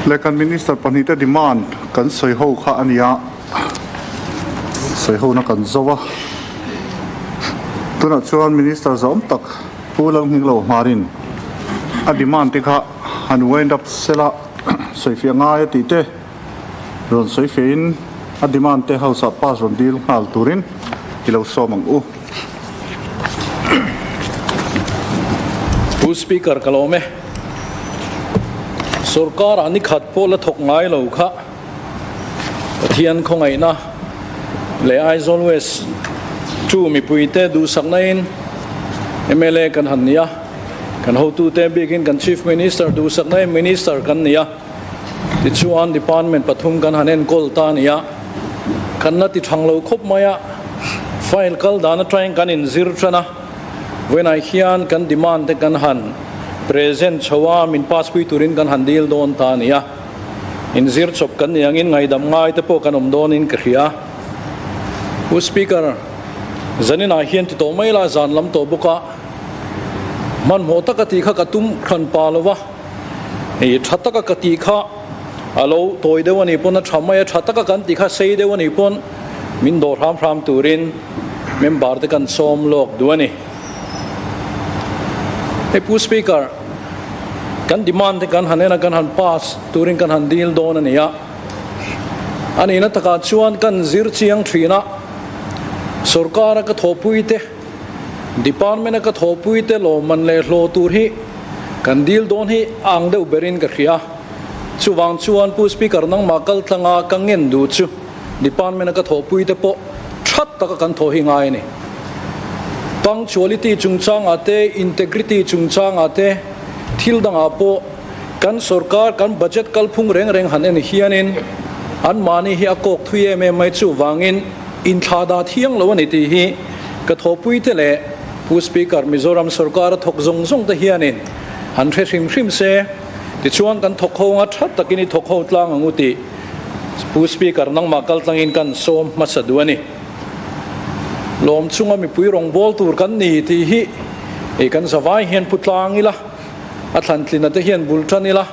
Le kan Minister pahnihte demand kan sawi ho kha a nia, sawi hona kan zo a. Tunah chuan Minister zawm tak Pu Lalnghinglo Hmarin a demand te kha han wind up sela sawifiah ngai a tih te rawn sawi fehin a demand te House ah pass rawn dil nghal turin i lo sawm ang u. Pu Speaker ka lawm e. Sorkar ah nikhat pawh la thawk ngai lo kha Pathian khawngaihna leh Aizawl West chu mipuite duhsakna in mla kan han ni a, kan hotute bikin kan Chief Minister duhsakna in Minister kan ni a, tichuan Department pathum kan han enkawl ta a ni a, kan la ti thang lo khawp mai a, file kal dan atangin kan inzir tan a, vawiinah hian kan demand te kan han present chho a, min pass pui turin kan han dil dawn ta a ni a. Inzir chawp kan ni angin ngaidam ngai te pawh kan awm dawnin ka hria. Pu Speaker, zaninah hian ti tawh mai la zan lam tawh bawk a, hmanhmawh taka tih kha ka tum hran pa lo va, hei tha taka ka tih kha a lo tawi deuh a nih pawn a tha mai a, tha taka kan tih kha sei deuh a nih pawn min dawh hram hram turin member te kan sawm lawk duh a ni. Hei Pu Speaker, kan demand te kan han en a, kan han pass turin kan han dil dawn a ni a. A nihna takah chuan kan zir chiang thin a, sorkara ka thawhpui te, department a ka thawhpui te lawmman leh hlawh tur hi kan dil dawn hi a ang deuh berin ka hria. Chuvang chuan Pu Speaker nangmah kal tlanga ka ngen duh chu department a ka thawhpui te pawh that taka kan thawh hi ngai a ni. Punctuality chungchangah te, integrity chungchangah te, thil dangah pawh kan sorkar, kan budget kalphung reng reng han en hianin anmahni hi a kawk thui em em mai chuvangin inthlah dah thiang lo a ni tih hi ka thawhpui te leh Pu Speaker Mizoram sorkar a thawk zawng zawng te hianin han hre hrim hrim se tichuan kan thawk ho anga that takin i thawk ho tlang ang u tih Pu Speaker nangmah kaltlangin kan sawm hmasa duh a ni. Lawm chunga mipui rawngbâwl tur kan ni tih hi ei kan zavai hian pu tlang ila, a thlantlina te hian bul tan ila,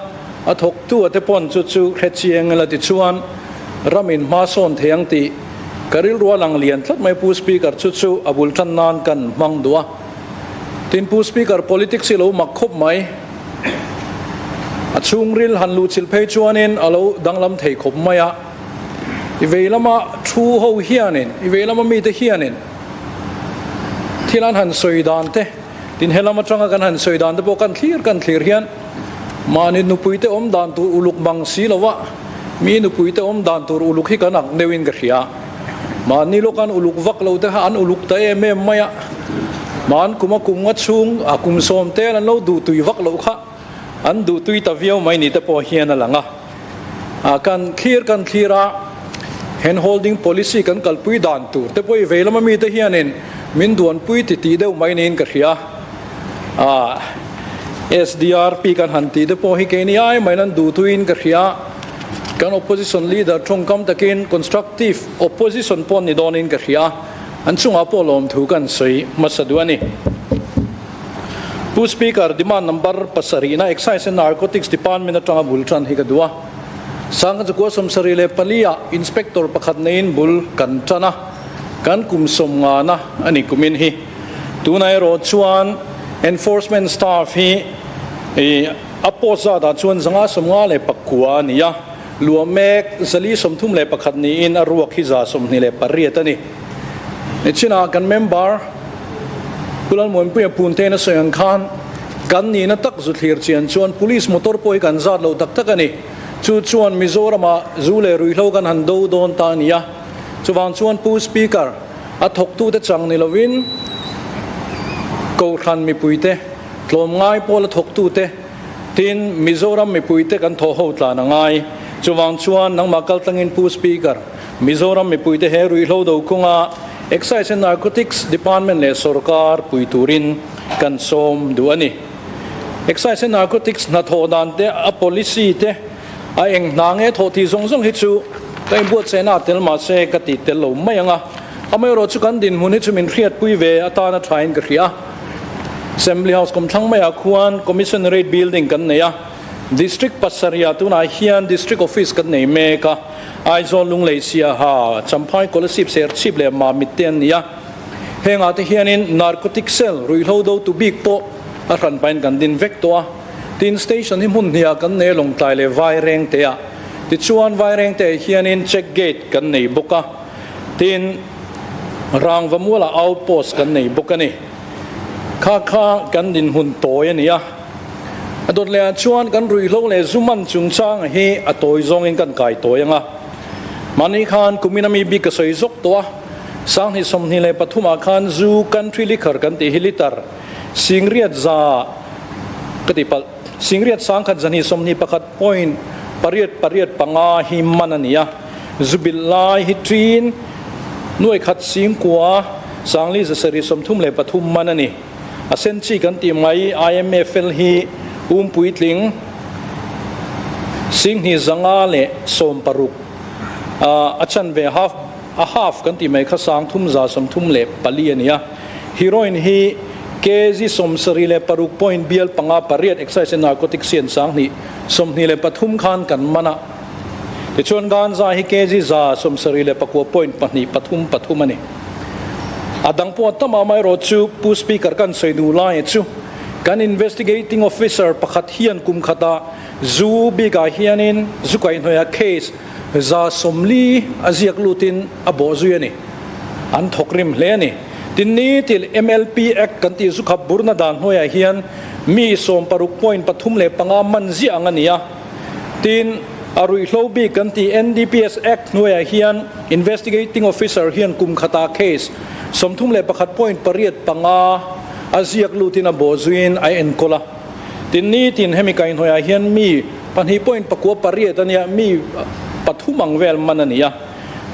a thawktu a te pawn chu chu hre chiang ila tichuan ramin hma sawn thei ang tih ka rilru a lang lian tlat mai Pu Speaker chu chu a bul tan nan kan hmang duh a. Tin Pu Speaker politics hi lo mak khawp mai. A chhungril han luhchilh phei chuanin a lo danglam thei khawp mai a. I vei lama thu ho hianin, i vei lama mite hianin thil an han sawi dan te, tin he lam atanga kan han sawi dan te pawh kan thlir kan thlir hian mahni nupuite awm dan tur uluk mang si lova mi nupuite awm dan tur uluk hi kan ak deuhin ka hria. Mahni lawk an uluk vak lo te kha an uluk ta em em mai a, mahn kum a kum nga chhung a kum sawm tel an lo duh tui vak loh kha an duh tui ta viau mai ni te pawh hian a lang a. A kan thlir kan thlir a, hand holding policy kan kalpui dan tur te pawh i vei lama mite hianin min duanpui ti tih deuh mai niin ka hria. A SDRP kan han tih te pawh hi keini ai mai nan duh thuiin ka hria. Kan opposition leader tawngkam takin constructive opposition pawh ni dawnin ka hria. An chungah pawh lawmthu kan sawi hmasa duh a ni. Pu Speaker, demand number pasarihna Excise and Narcotics Department atanga bul tan hi ka duh a. Sangha chakua 74 ah Inspector pakhat neiin bul kan tan a, kan kum sawmngana a ni kumin hi. Tunah erawh chuan Enforcement staff hi a post zatah chuan 559 a ni a, luah mek 431 niin a ruak hi 128 a ni. Nichinah kan member Pu Lalmuanpuia Puntein a sawi ang khan kan nihna tak zu thlir chian chuan Police motor pawh hi kan zat lo tak tak a ni. Chu chuan Mizoramah zu leh ruihhlo kan han do dawn ta a ni a. Chuvang chuan Pu Speaker a thawktute chang ni lovin Kohhran mipuite, tlawmngai pawla thawktute tin Mizoram mipuite kan thawh ho tlan a ngai. Chuvang chuan nangmah kaltlangin Pu Speaker, Mizoram mipuite he ruihhlo do kawnga Excise and Narcotics Department leh sorkar pui turin kan sawm duh a ni. Excise and Narcotics hnathawh dan te, a policy te, a eng hna nge thawh tih zawng zawng hi chu ka inbuatsaihna a tel mahse ka tih tel lo mai ang a. Amaherawh chu kan dinhmun hi chu min hriatpui ve atana thain ka hria. Assembly House kawmthlang maiah khuan Commissionerate Building kan nei a. District pasarihah tunah hian District Office kan nei mek a, Aizawl, Lunglei, Siaha, Champhai, Kolasib, Serchhip leh Mamit te an ni a. Hengah te hianin Narcotic Cell, ruihhlo dotu bik pawh a hran pahin kan din vek tawh a. Tin, Station hi hmun hniah kan nei a Lawngtlai leh Vairengte ah. Tichuan, Vairengte ah hianin Check Gate kan nei bawk a. Tin, Rangvamualah Outpost kan nei bawk a ni. Kha kha kan dinhmun tawi a ni a. A dawt lehah chuan kan ruihhlo leh zu man chungchang hi a tawi zawngin kan kai tawi ang a. Mahni khan kumin a mi bik ka sawi zawk tawh a, Sanghnih 23 ah khan zu country liquor kan tih hi litre singriat za ka ti palh, singriat sangkhat zahnih 21 point pariat pariat panga hi man a ni a, zu bilh lai hi ṭin nuai khat singkua sangli zasarih 33 man a ni. A sen chi kan tih mai IMFL hi um puitling 25 60 a chanve half a half kan tih mai kha 334 a ni a. Heroin hi kg 76 point bial panga pariat Excise and Narcotics hian 2023 khan kan man a. Tichuan ganja hi kg 179 point pahnih pathum pathum a ni. A dang pawh a tam a, amaherawhchu Pu Speaker kan sawi duh lai chu kan Investigating Officer pakhat hian kum khatah zu bikah hianin zu kaihhnawih a case 140 a ziak lutin a bawh zui a ni. An thawk rim hle a ni. Tin ni til MLP Act kan tih zu khap burna dan hnuaiah hian mi sawmparuk point pathum leh panga man ziah ang a ni a. Tin, a ruihhlo bik kan tih NDPS Act hnuaiah hian Investigating Officer hian kum khatah case 31 point pariat panga a ziak lutin a bawh zuiin a enkawl a. Tin, nitin hemi kaihhnawihah hian mi pahnih point pakua pariat a nia, mi pathum ang vel man a ni a.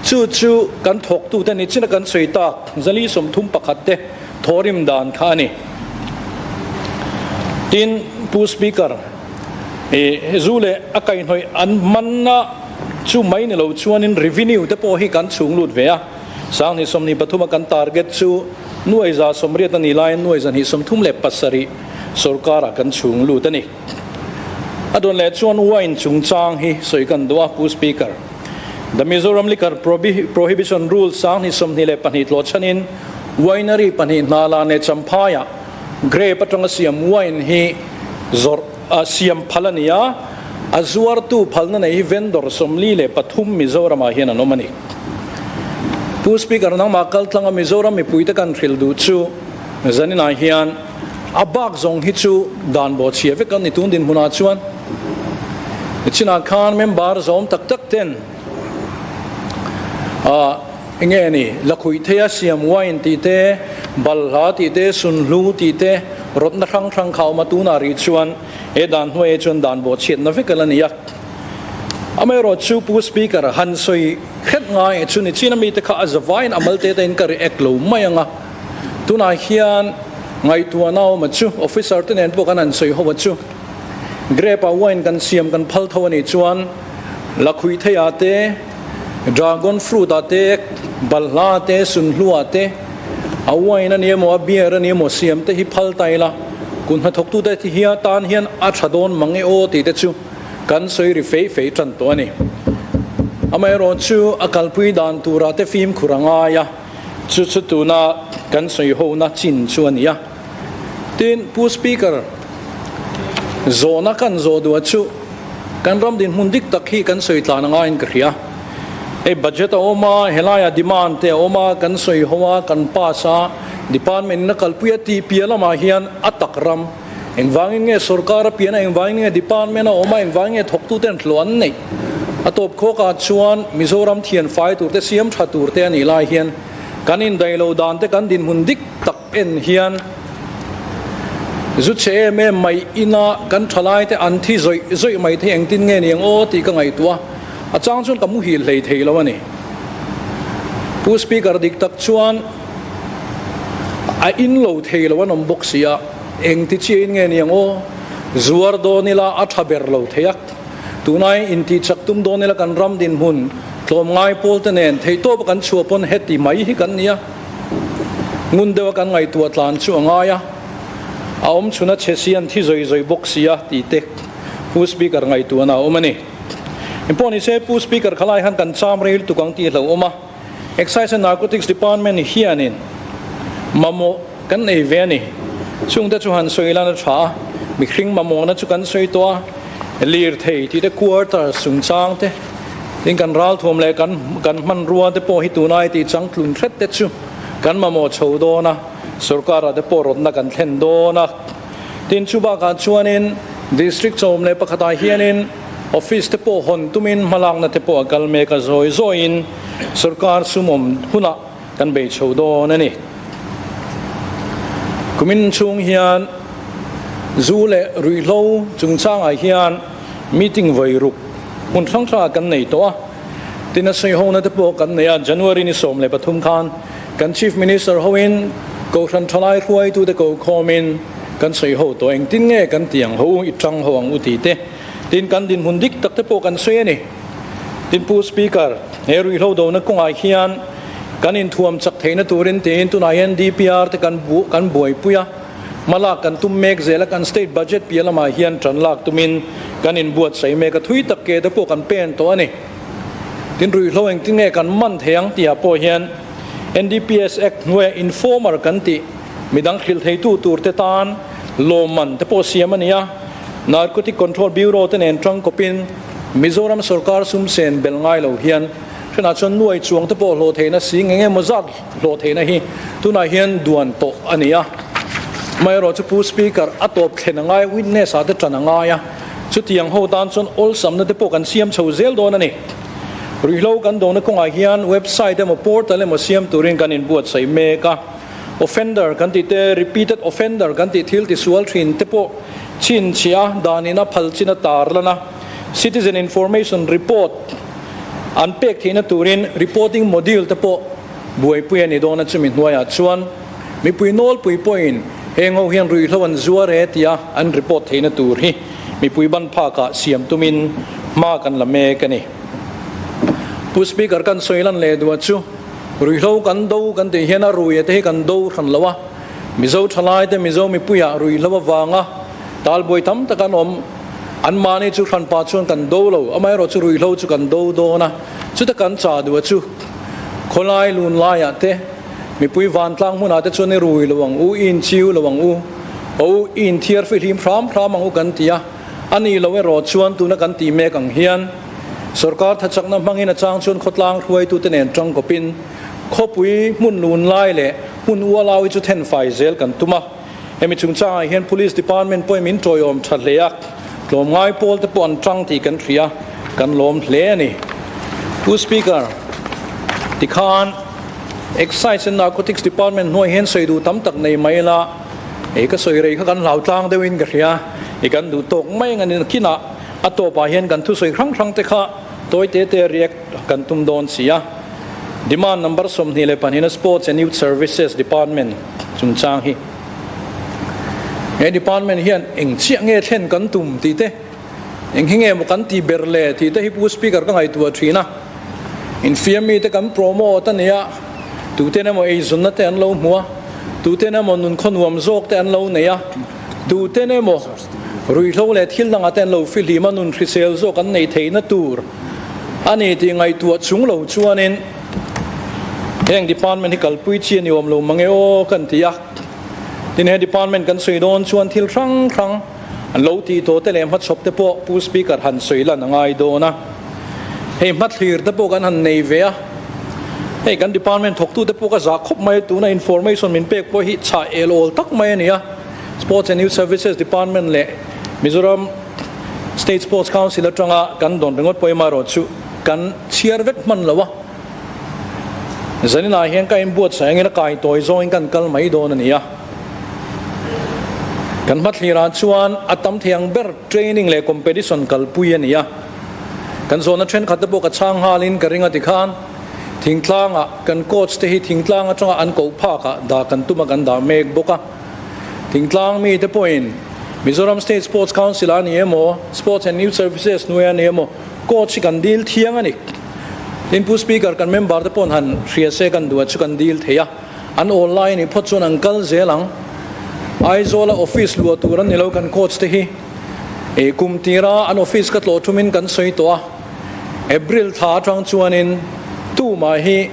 Chu chu kan thawktute ni chin a kan sawi tak zali 31 te thawrim dan kha a ni. Tin, Pu Speaker. I zu leh a kaihhnawih an manna chu mai ni lo chuanin revenue te pawh hi kan chhung lut ve a. 2023 a kan target chu nuai 180 a nih laiin nuai 237 sorkarah kan chhung lut a ni. A dawn leh chuan wine chungchang hi sawi kan duh a, Pu Speaker. The Mizoram Liquor Prohibition Rules 2022 tlawh chhanin winery pahnih hna la leh Champhaiah Grape atanga siam wine hi zawrh a siam phal a ni a, a zuartu phalna nei hi vendor 43 Mizoramah hian an awm a ni. Pu Speaker, nangmah kal tlanga Mizoram mipuite kan hrilh duh chu zaninah hian a bak zawng hi chu dan bawhchhia vek an ni tun dinhmunah chuan. Nichinah khan member zawm tak tak ten a Enge a ni? Lakhuih theia siam wine tih te, balhla tih te, sunhlu tih te, rawtna hrang hrang kha a awm a, tunah rih chuan he dan hnuaiah chuan dan bawhchhiatna vek a la ni a. Amaherawh chu Pu Speaker han sawi hret ngai chu ni chin a mite kha a zavaiin a mal te te in ka react lo mai ang a. Tunah hian ngaihtuahna a awm a chu, officer te nen pawh kan han sawi ho a chu. Grape-a wine kan siam kan phal tho a nih chuan lakhuih theiah te, Dragon fruit ah te, balhla ah te, sunhlu ah te, a wine a ni emaw, a beer a ni emaw siam te hi phal ta ila, kut hnathawktute hi hian tan hian a tha dawn mang e aw tih te chu kan sawi ri fei fei tan tawh a ni. Amaherawh chu a kalpui dan turah te fimkhur a ngai a, chu chu tuna kan sawi hona chin chu a ni a. Tin, Pu Speaker, zawhna kan zawh duh a chu kan ram dinhmun dik tak hi kan sawi tlan a ngaiin ka hria. Hei budget a awm a, helaiah demand te a awm a, kan sawi ho a, kan pass a, department in a kalpui a tih piah lamah hian a tak ram engvangin nge sorkar a pian a, engvangin nge department a awm a, engvangin nge thawktute an hlawh an neih. A tawp khawkah chuan Mizoram thianfai tur te, siam tha tur te a nih lai hian kan indaih lo dan te kan dinhmun dik tak En hian zu chhe em em mai ina kan thalai te an thi zawih zawih mai thei engtin nge ni ang aw tih ka ngaihtuah a, a chang chuan ka muhil hlei thei lo a ni. Pu Speaker dik tak chuan a in lo thei lo an awm bawk si a, engti chiahin nge ni ang aw, zuar dawn ila a tha ber lo thei a, tunai intihchak tum dawn ila kan ram dinhmun tlawmngai pawl te nen theihtawp a kan chhuah pawn heti mai hi kan ni a. Ngun deuha kan ngaihtuah tlan chu a ngai a, a awm chhun a chhe si an thi zawi zawi bawk si a tih te. Pu Speaker ngaihtuahna a awm a ni. Engpawh ni se Pu Speaker khalai khan kan cham rei lutuk ang tih hlauh awm a, Excise and Narcotics Department hianin mamawh kan nei ve a ni. Chungte chu han sawi lan a tha a, mihring mamawhna chu kan sawi tawh a, lirthei tih te quarters chungchang te, tin kan ralthuam leh kan kan hmanrua te pawh hi tunai tih changtlun hret te chu kan mamawh chho dawn a, sorkarah te pawh rawtna kan thlen dawn a. Tin chu bakah chuanin District chawm leh pakhatah hianin Office te pawh hawn tumin hmalakna te pawh a kal mek a, zawi zawiin sorkar sumawm hunah kan bei chho dawn a ni. Kumin chhung hian zu leh ruihhlo chungchangah hian meeting vawi ruk hmun hrang hrangah kan nei tawh a, tin a sawihona te pawh kan nei a, January ni 13 khan kan Chief Minister hoin Kohhran thalai hruaitute kokhawmin kan sawi ho tawh engtin nge kan ti ang ho i tang ho ang u tih te tin kan dinhmun dik tak te pawh kan sawi a ni. Tin Pu Speaker, he ruihhlo dona kawngah hian kan inthuam chak theihna turin tiin tunah hian DPR te kan kan buaipui a, hmalak kan tum mek zel a, kan state budget piah lamah hian tan lak tumin kan inbuatsaih mek a, thui tak ke te pawh kan pen tawh a ni. Tin ruihhlo engtin nge kan man thei ang tihah pawh hian NDPS Act hnuaiah informer kan tih midang hrilh theitu tur te tan lawmman te pawh siam a ni a, Narcotic Control Bureau te nen tangkawpin Mizoram sorkar sum sen bel ngai lo hian thenah chuan nuai chuang te pawh hlawh theihna si nge nge maw zat hlawh theihna hi tunah hian duan tawh a ni a. Amaherawhchu Pu Speaker a tawp thlen a ngai a, witness ah te tan a ngai a, chutiang ho tan chuan awlsamna te pawh kan siam chho zel dawn a ni. Ruihhlo kan dawhna kawngah hian website emaw portal emaw siam turin kan inbuatsaih mek a. Offender kan tih te, repeated offender kan tih thil tisual thin te pawh chhinchhiah a, danin a phal chin a tar lan a, citizen information report an pek theihna turin reporting module te pawh buaipui a ni dawn a, chumi hnuaiah chuan mipui nawlpui pawhin heng ho hian ruihhlo an zuar e tia an report theihna tur hi mipui ban phakah siam tumin hma kan la mek a ni. Pu Speaker kan sawi lan leh duah chu. Ruihhlo kan do kan tih hian a ruia te hi kan do hran lo a, Mizo thalai te Mizo mipuiah ruihhlo avanga talbuai tam tak an awm, anmahni chu hran pah chuan kan do lo, amaherawh chu ruihhlo chu kan do dawn a, chuta kan chah duh a chu khawlai lun laiah te mipui vantlang hmunah te chuan i rui lo ang u, i inchiu lo ang u, aw u i inthiar fihlim hram hram ang u kan ti a, a nih loh erawh chuan tuna kan tih mek ang hian. Sorkar thachakna hmangin a chang chuan khawtlang hruaitute nen tangkawpin khawpui hmun lun lai leh hmun ualau hi chu thenfai zel kan tum a. Hemi chungchangah hian Police Department pawhin min tawiawm tha hle a, tlawmngai pawl te pawh an tang tih kan hria, kan lawm hle a ni. Pu Speaker, tikhan Excise and Narcotics Department hnuai hian sawi duh tam tak nei mai ila, hei ka sawi rei kha kan hlau tlang deuhin ka hria, i kan duh tawk mai ang a ni nakinah. A tawpah hian kan thusawi hrang hrang te kha tawi te te react kan tum dawn si a. Demand number 22 a Sports and Youth Services Department chungchang hi he department hian eng chiah nge thlen kan tum tih te, eng hi nge maw kan ti ber le tih te hi Pu Speaker ka ngaihtuah thin a. Infiam mite kan promote a nia, tuten emaw eizawnna te an lo hmu a, tuten emaw nunkhaw nuam zawk te an lo nei a, tuten emaw ruihhlo leh thil dangah te an lo fihlim a, nun hrisel zawk an neih theihna tur a ni tih ngaihtuah chung lo chuanin heng department hi kalpui chi a ni awm lo mange aw kan ti a. Tin he department kan sawi dawn chuan thil hrang hrang an lo tih tawh te leh hmachhawp te pawh Pu Speaker han sawi lan a ngai dawn a. Hei hmathlir te pawh kan han nei ve a, hei kan department thawktu te pawh ka zah khawp mai a, tuna information min pek pawh hi chhah el awl tak mai a ni a, Sports and Youth Services Department leh Mizoram State Sports Council atanga kan dawn ringawt pawh emarawh chu kan chhiar vek hman lo a, zaninah hian ka inbuatsaih angin a kai tawi zawngin kan kal mai dawn a ni a, kan hmathlirah chuan a tam thei ang ber training leh competition kalpui a ni a. Kan zawhna thenkhat te pawh ka chhang nghalin ka ring a tikhan thingtlangah kan coach te hi thingtlang atanga an koh phakah dah kan tum a kan dah mek bawk a. Thingtlang mi te pawhin Mizoram State Sports Council ah a ni emaw, Sports and Youth Services hnuai a ni emaw coach hi kan dil thiang a ni. Tin Pu Speaker kan member te pawhin han hria se kan duh a chu kan dil thei a, an awl lai a nih phawt chuan an kal zel ang. Aizawl a office luah tur an ni lo kan coach te hi. Ih kum tira an office ka tlawh thumin kan sawi tawh a, April thla atang chuanin tumah hi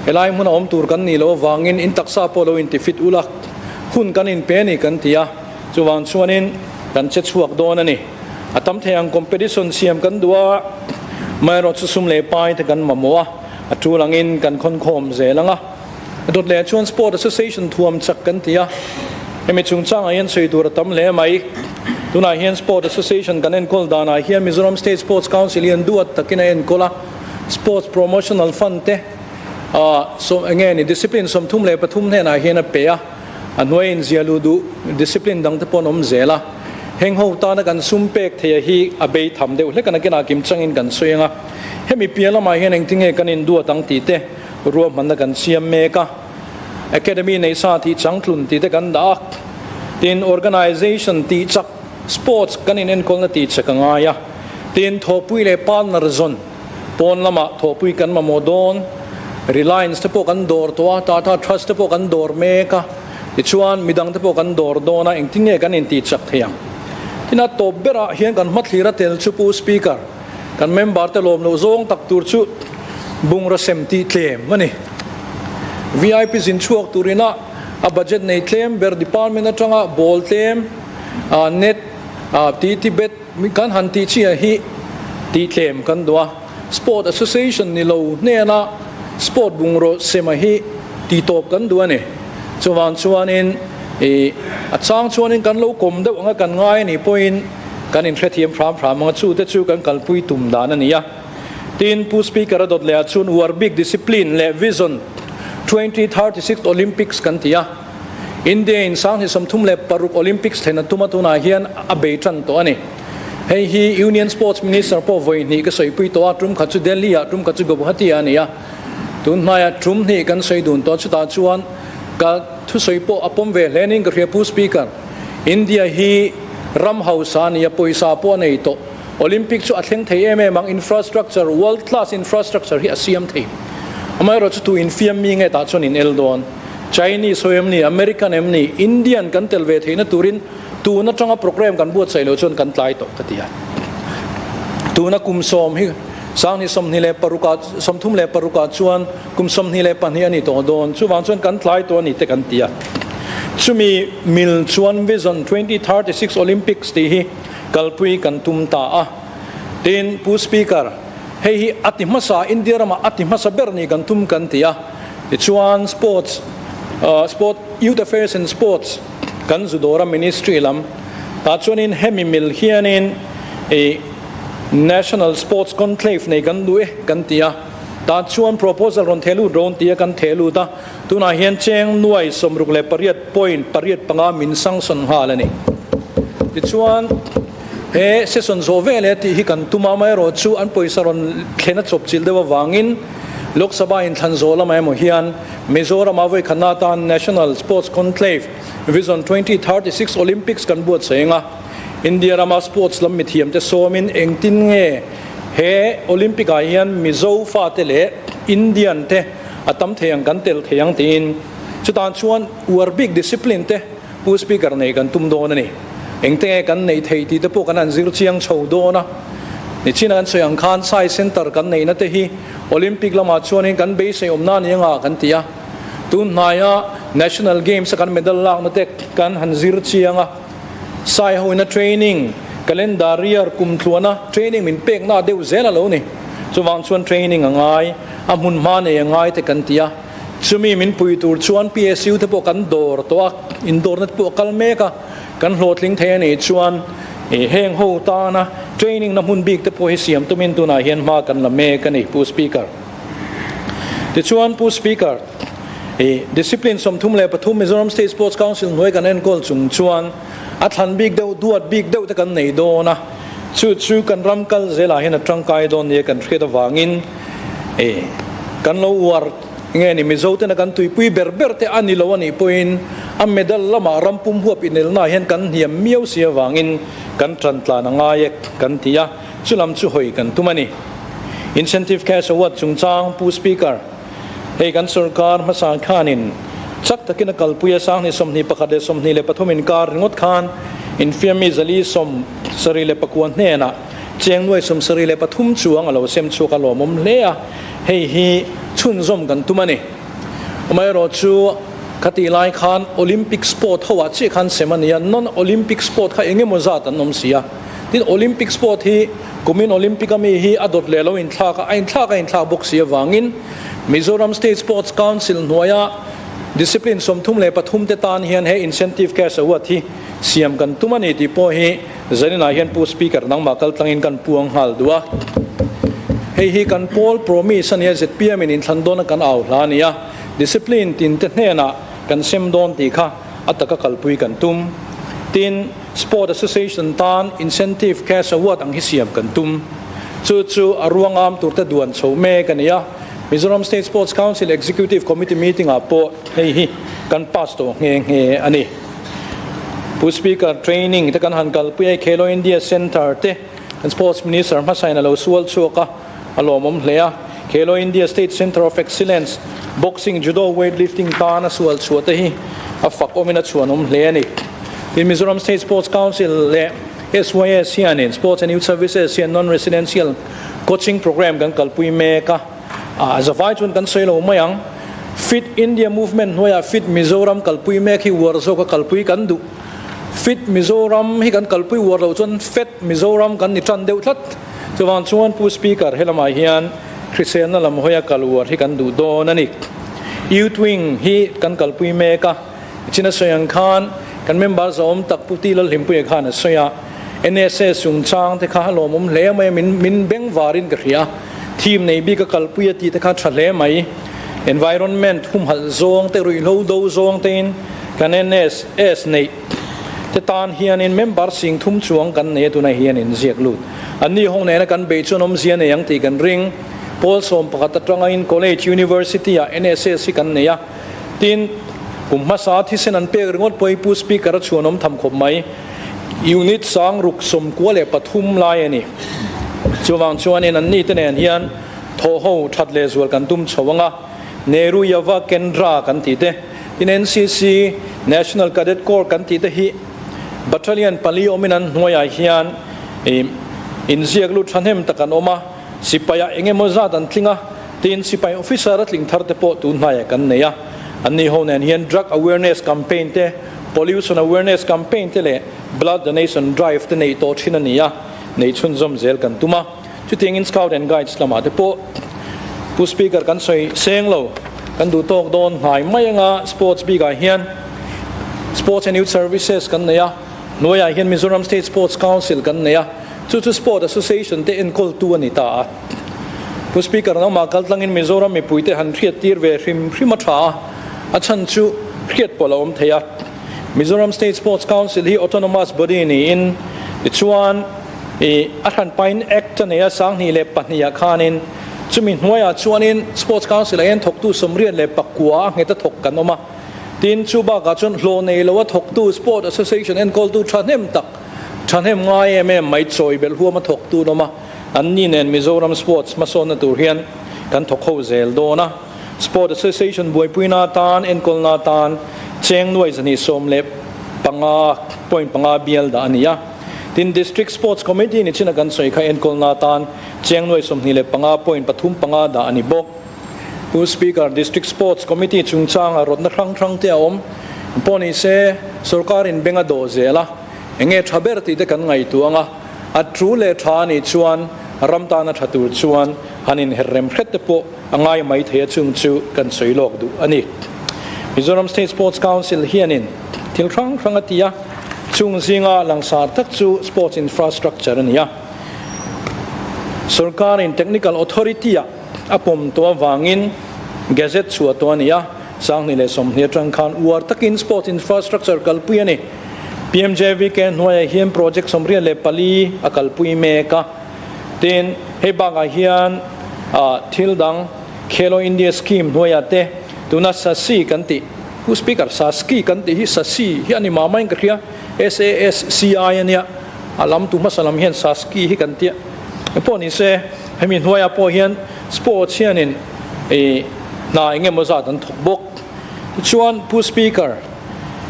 helai hmuna awm tur kan nih loh avangin in taksa pawh lo inti fit ula hun kan inpe a ni kan ti a, chuvang chuanin kan che chhuak dawn a ni. A tam thei ang competition siam kan duh a, amaherawhchu sum leh pai te kan mamawh a, a tul angin kan khawnkhawm zel ang a. A dawt leh chuan Sport Association thuam chak kan ti a, hemi chungchangah hian sawi tur a tam hle mai. Tunah hian Sport Association kan enkawl danah hian Mizoram State Sports Council hian duat takin a enkawl a, Sports Promotional Fund te sawm enge ni discipline 33 hnenah hian a pe a, a hnuai inzia luh duh discipline dang te pawh an awm zel a. Heng ho tana kan sum pek theih a hi a bei tham deuh hlek a, nakinah kimchangin kan sawi ang a, hemi piah lamah hian engtinge kan induat ang tih te, Ruahmanna kan siam mek a, Academy neih sa tih changtlun tih te kan dah a, tin Organization tih chak Sports kan in enkawlna tih chak a ngai a, tin thawhpui leh partner zawn pawn lamah thawhpui kan mamawh dawn, Reliance te pawh kan dawr tawh a, Tata Trust te pawh kan dawr mek a, tichuan midang te pawh kan dawr dawn a, engtin nge kan intih chak thei ang? Tin a tawp berah hian kan hmathlir a tel chu Pu Speaker. Kan member te lawm loh zawng tak tur chu bungraw sem tih tlem a ni. VIP zin chhuak turin a a budget nei tlem ber department atanga ball tlem, net, titi bet kan han tih chiah hi tih tlem kan duh a. Sport Association ni lo hnena sport bungraw sema hi tih tawp kan duh a ni. Chuvang chuanin ih a chang chuanin kan lo kawm deuh anga kan ngai a nih pawhin, Kan inhrethiam hram hram ang a, chu te chu kan kalpui tum dan a ni a. Tin, Pu Speaker a dawt leh ah chuan uar bik discipline leh vision 2036 Olympics kan ti a. India in 2036 Olympics thlen a tum a tunah hian a bei tan tawh a ni. Hei hi Union Sports Minister pawh vawi hnih ka sawipui tawh a, tum khat chu Delhi ah, tum khat chu Guwahati ah a ni a. Tun hmaiah tum hnih kan sawi dun tawh a, chutah chuan ka thusawi pawh a pawm ve hle niin ka hria Pu Speaker. India hi ram hausa a ni a, pawisa pawh a nei tawh. Olympic chu a thleng thei em em ang, infrastructure, world class infrastructure hi a siam thei. Amaherawhchu tu infiam mi nge tah chuan in el dawn? Chinese ho em ni, American em ni, Indian kan tel ve theihna turin tun atanga program kan buatsaih loh chuan kan tlai tawh ka ti a. Tuna kum sawm hi 2026 ah, 36 ah chuan kum 22 a ni tawh dawn, chuvang chuan kan tlai tawh a ni te kan ti a. Chumi mil chuan Vision 2036 Olympics tih hi kalpui kan tum ta a. Tin, Pu Speaker, hei hi a ti hmasa, India ramah a ti hmasa ber ni kan tum kan ti a. Tichuan Sports, Sport, Youth Affairs and Sports kan zu dawr a Ministry lam tah chuanin hemi mil hianin ih National Sports Conclave nei kan duh e kan ti a. Tah chuan proposal rawn theh lut rawn ti a kan theh lut a. Tunah hian cheng nuai 68.85 min sanction nghal a ni. Tichuan, he session zawh ve leh tih hi kan tum a, amaherawh chu an pawisa rawn thlen a chawpchilh deuh avangin Lok Sabha inthlan zawh lamah emaw hian Mizoram-a vawikhatna atan National Sports Conclave Vision 2036 Olympics kan buatsaih ang a, India rama sports lam mithiamte sawmin engtin nge he Olympic-ah hian Mizo fate leh Indian te a tam thei ang kan tel thei ang tiin chutah chuan uar bik discipline te Pu Speaker nei kan tum dawn a ni. Engte nge kan neih theih tih te pawh kan han zir chiang chho dawn a. Nichina kan sawi ang khan Sai Centre kan neihna te hi Olympic lamah chuanin kan beisei awmna a ni anga kan ti a. Tun hnaia National Games a kan medal lakna te kan han zir chiang a. Sai hoina training calendar year kum tluana training min pekna deuh zel a lo ni. Chuvang chuan training a ngai, a hmun hma nei a ngai te kan ti a. Chumi min pui tur chuan PSU te pawh kan dawr tawh a, indawrna te pawh a kal mek a. Kan hlawhtling thei a nih chuan heng ho tana training na hmun bik te pawh hi siam tumin tunah hian hma kan la mek a ni, Pu Speaker. Tichuan Pu Speaker, Discipline 33 Mizoram State Sports Council hnuai kan enkawl chung chuan a thlan bik deuh, duat bik deuh te kan nei dawn a, chu chu kan ram kal zelah hian a tangkai dawn nia kan hriat avangin kan lo uar nge ni Mizo tena kan tuipui ber ber te a ni lo a nih pawhin a medal lamah ram pum huap inelnaah hian kan hniam miau si avangin kan tan tlan a ngai e kan ti a, chulam chu hawi kan tum a ni. Incentive Cash Award chungchang Pu Speaker. Hei kan sorkar hmasa khanin chak takin a kalpui a, 2021 leh 23 inkar ringawt khan Infiammi 479 hnenah cheng 73 chuang a lo sem chhuak a lawmawm hle a, hei hi chhunzawm kan tum a ni. Amaherawhchu, khatih lai khan Olympic sport ho ah chiah khan sem a ni a, non-Olympic sport kha eng emaw zat an awm si a. Tin, Olympic sport hi kumin Olympic a mi hi a dawt leh lo inthlak a, a inthlak a inthlak bawk si avangin Mizoram State Sports Council hnuaia Discipline 33 te tan hian he Incentive Cash Award hi siam kan tum a ni tih pawh hi zaninah hian Pu Speaker nangmah kal tlangin kan puang nghal duh a. Hei hi kan pawl promise a nia, zpm in inthlan dawna kan au hla a ni a, Discipline tin te hnenah kan sem dawn tih kha a taka kalpui kan tum. Tin, Sport Association tan Incentive Cash Award ang hi siam kan tum. Chu chu a ruangam tur te duan chho mek a ni a. Mizoram State Sports Council Executive Committee meeting ah pawh hei hi kan pass tawh nghe nghe a ni. Pu Speaker, training te kan han kalpui a, Khelo India Centre te kan Sports Minister hmasain a lo sual chhuak a, a lawmawm hle a. Khelo India State Centre of Excellence, Boxing, Judo, Weightlifting tan a sual chhuah te hi a fak awmin a chhuanawm hle a ni. Tin, Mizoram State Sports Council leh SYS hianin Sports and Youth Services hian Non-Residential Coaching Programme kan kalpui mek a, a zavai chuan kan sawi lo mai ang. Fit India Movement hnuaiah Fit Mizoram kalpui mek hi uar zawka kalpui kan duh. Fit Mizoram hi kan kalpui uar loh chuan Fat Mizoram kan ni tan deuh tlat. Chuvang chuan Pu Speaker helamah hian hriselna lam hawia kal uar hi kan duh dawn a ni. Youth Wing hi kan kalpui mek a, chin a sawi ang khan kan member zawm tak Pu Ti Lalhlimpuia khan a sawi a, NSS chungchang te kha a lawmawm hle mai a, min min beng varin ka hria. Theme nei bik a kalpui a tih te kha tha hle mai. Environment humhalh zawng te, ruihhlo do zawng tein kan NSS neih te tan hianin member 3000 chuang kan nei a tunah hian inziak lut. Anni ho nena kan beih chuan awmzia nei ang tih kan ring. Pawl 11 atangin College, University ah NSS hi kan nei a. Tin, kum hmasa thisen an pek ringawt pawh hi Pu Speaker a chhuanawm tham khawp mai. Unit 6093 lai a ni. Chuvang chuanin anni te nen hian thawhho that leh zual kan tum chho ang a, Nehru Yuva Kendra kan tih te, tin NCC, National Cadet Corps kan tih te hi Battalion pali awmin an hnuaiah hian inziak lut thahnem tak an awm a, sipaiah eng emaw zat an tling a, tin sipai officer a tling thar te pawh tun hnaiah kan nei a. Anni ho nen hian Drug Awareness Campaign te, Pollution Awareness Campaign te leh Blood Donation Drive te neih tawh thin a ni a, neih chhunzawm zel kan tum a. Chutiangin Scout and Guides lamah te pawh Pu Speaker kan sawi seng lo, kan duh tawk dawn hnai mai anga Sports bikah hian Sports and Youth Services kan nei a, hnuaiah hian Mizoram State Sports Council kan nei a, chu chu Sport Association te enkawltu a ni ta a. Pu Speaker nangmah kaltlangin Mizoram mipuite han hriat tir ve hrim hrim a tha a, a chhan chu hriat pawh a awm thei a. Mizoram State Sports Council hi autonomous body niin tichuan ih a hranpain Act a nei a 2002 ah khanin chumi hnuaiah chuanin Sports Council ah hian thawktu 89 a nghet a thawk kan awm a. Tin, chu bakah chuan hlawh nei lo a thawktu Sport Association enkawltu thahnem tak thahnem ngai em em mai chawi belh huam a thawktu an awm a. Anni nen Mizoram Sports hmasawnna tur hian kan thawk ho zel dawn a. Sport Association buaipuina atan enkawlna atan cheng 215.5 bial dah a ni a. Tin, District Sports Committee ni china kan sawi kha enkawlna atan cheng 25.35 dah a ni bawk. Pu Speaker, District Sports Committee chungchanga rawtna hrang hrang te a awm. Pawh ni se, sorkarin beng a dawh zel a, enge tha ber tih te kan ngaihtuah ang a, a tu leh tha a nih chuan ram tana tha tur chuan han inher rem hret te pawh a ngai mai thei a chung chu kan sawi lawk duh a ni. Mizoram State Sports Council hianin thil hrang hrang a ti a, chung zinga langsar tak chu sports infrastructure a ni a. Sorkarin Technical Authority-ah a pawm tawh avangin Gazette chhuah tawh a ni a, 2020 atang khan uar takin sports infrastructure kalpui a ni. PMJVK hnuaiah hian project 84 a kalpui mek a. Tin, hei bakah hian thil dang Khelo India Scheme hnuaiah te tuna SASCI kan tih, Pu Speaker, SASCI kan tih hi SASCI hi a ni mah maiin ka hria, SASCI a nia, a lam tu hmasa lam hian SASCI hi kan tia. Pawh ni se, hemi hnuaiah pawh hian sports hianin hna eng emaw zat an thawk bawk. Tichuan, Pu Speaker.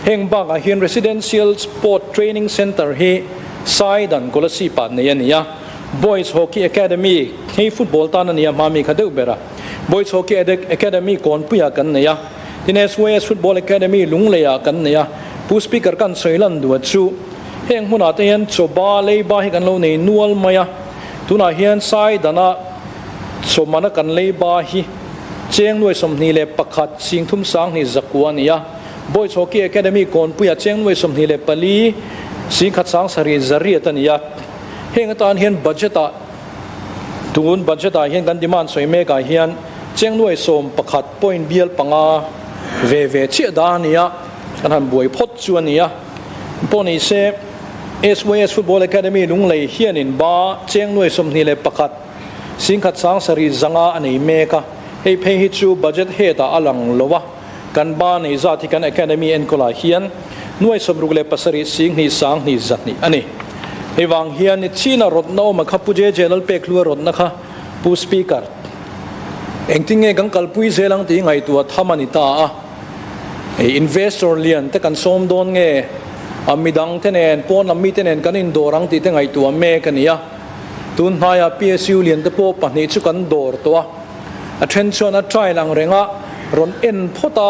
Heng bakah hian Residential Sport Training Centre hi Saidan Kolasib-ah nei a ni a. Boys Hockey Academy hei football tan a ni a, hma mi kha deuh ber a. Boys Hockey Academy Kawnpuiah kan nei a. Tin SYS Football Academy Lungleiah kan nei a. Pu Speaker kan sawi lan duh chu heng hmunah te hian chawba leiba hi kan lo nei nual mai a. Tunah hian Saidana chawmana kan leiba hi cheng nuai 21 singthum sanghnih zakua a ni a. Boys Hockey Academy Kawnpuia cheng nuai 24 singkhat sang sarih zariat a ni a. Heng atan hian budget ah tun budget ah hian kan demand sawi mek ah hian cheng nuai 11 point bial panga ve ve chiah dah a ni a, kan han buai phawt chu a ni a. Pawh ni se SYS Football Academy Lunglei hianin ba cheng nuai 21 singkhat sang sarih zanga a nei mek a, hei phei hi chu budget head ah a lang lo a. Kan ba nei zat hi kan Academy enkawlah hian nuai 67 singhnih sanghnih zahnih a ni. Hei vang hian ni china rawtna awm a kha Pu JJ Lalpekhlua rawtna kha Pu Speaker engtin nge kan kalpui zel ang tih ngaihtuah tham a ni ta a. Hei investor lian te kan sawm dawn nge a midang te nen pawn lam mite nen kan indawr ang tih te ngaihtuah mek a ni a. Tun hnaiah PSU lian te pawh pahnih chu kan dawr tawh a. A then chuan a trial ang renga rawn en phawt a,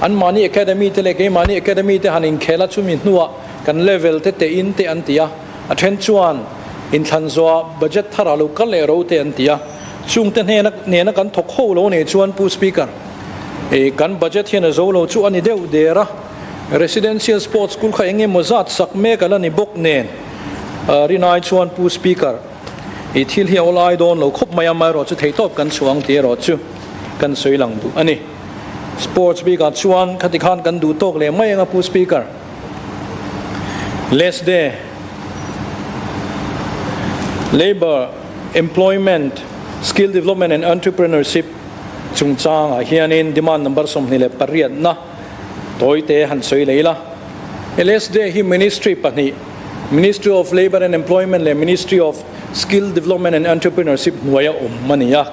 anmahni academy te leh keimahni academy te han inkhel a, chumi hnuah kan level te teh in te an ti a, a then chuan inthlan zawhah budget tharah lo kal leh ro te an ti a, chungte hnena nena kan thawk ho lo nei chuan Pu Speaker, eh kan budget hian a zo lo chu a ni deuh der a, Residential Sports School kha eng emaw zat sak mek a la ni bawk nen, rinai chuan Pu Speaker, I thil hi a awlai dawn lo khawp mai a, amaherawhchu theihtawp kan chhuah ang tih erawh chu kan sawi lang duh a ni. Sports bikah chuan khati khan kan duh tawk leh mai anga Pu Speaker. Less day, Labour, Employment, Skill Development and Entrepreneurship chungchangah hianin demand number 28 na tawite han sawi leh ila. LSD hi Ministry pahnih, Ministry of Labour and Employment leh Ministry of Skill Development and Entrepreneurship hnuaia awm a ni a.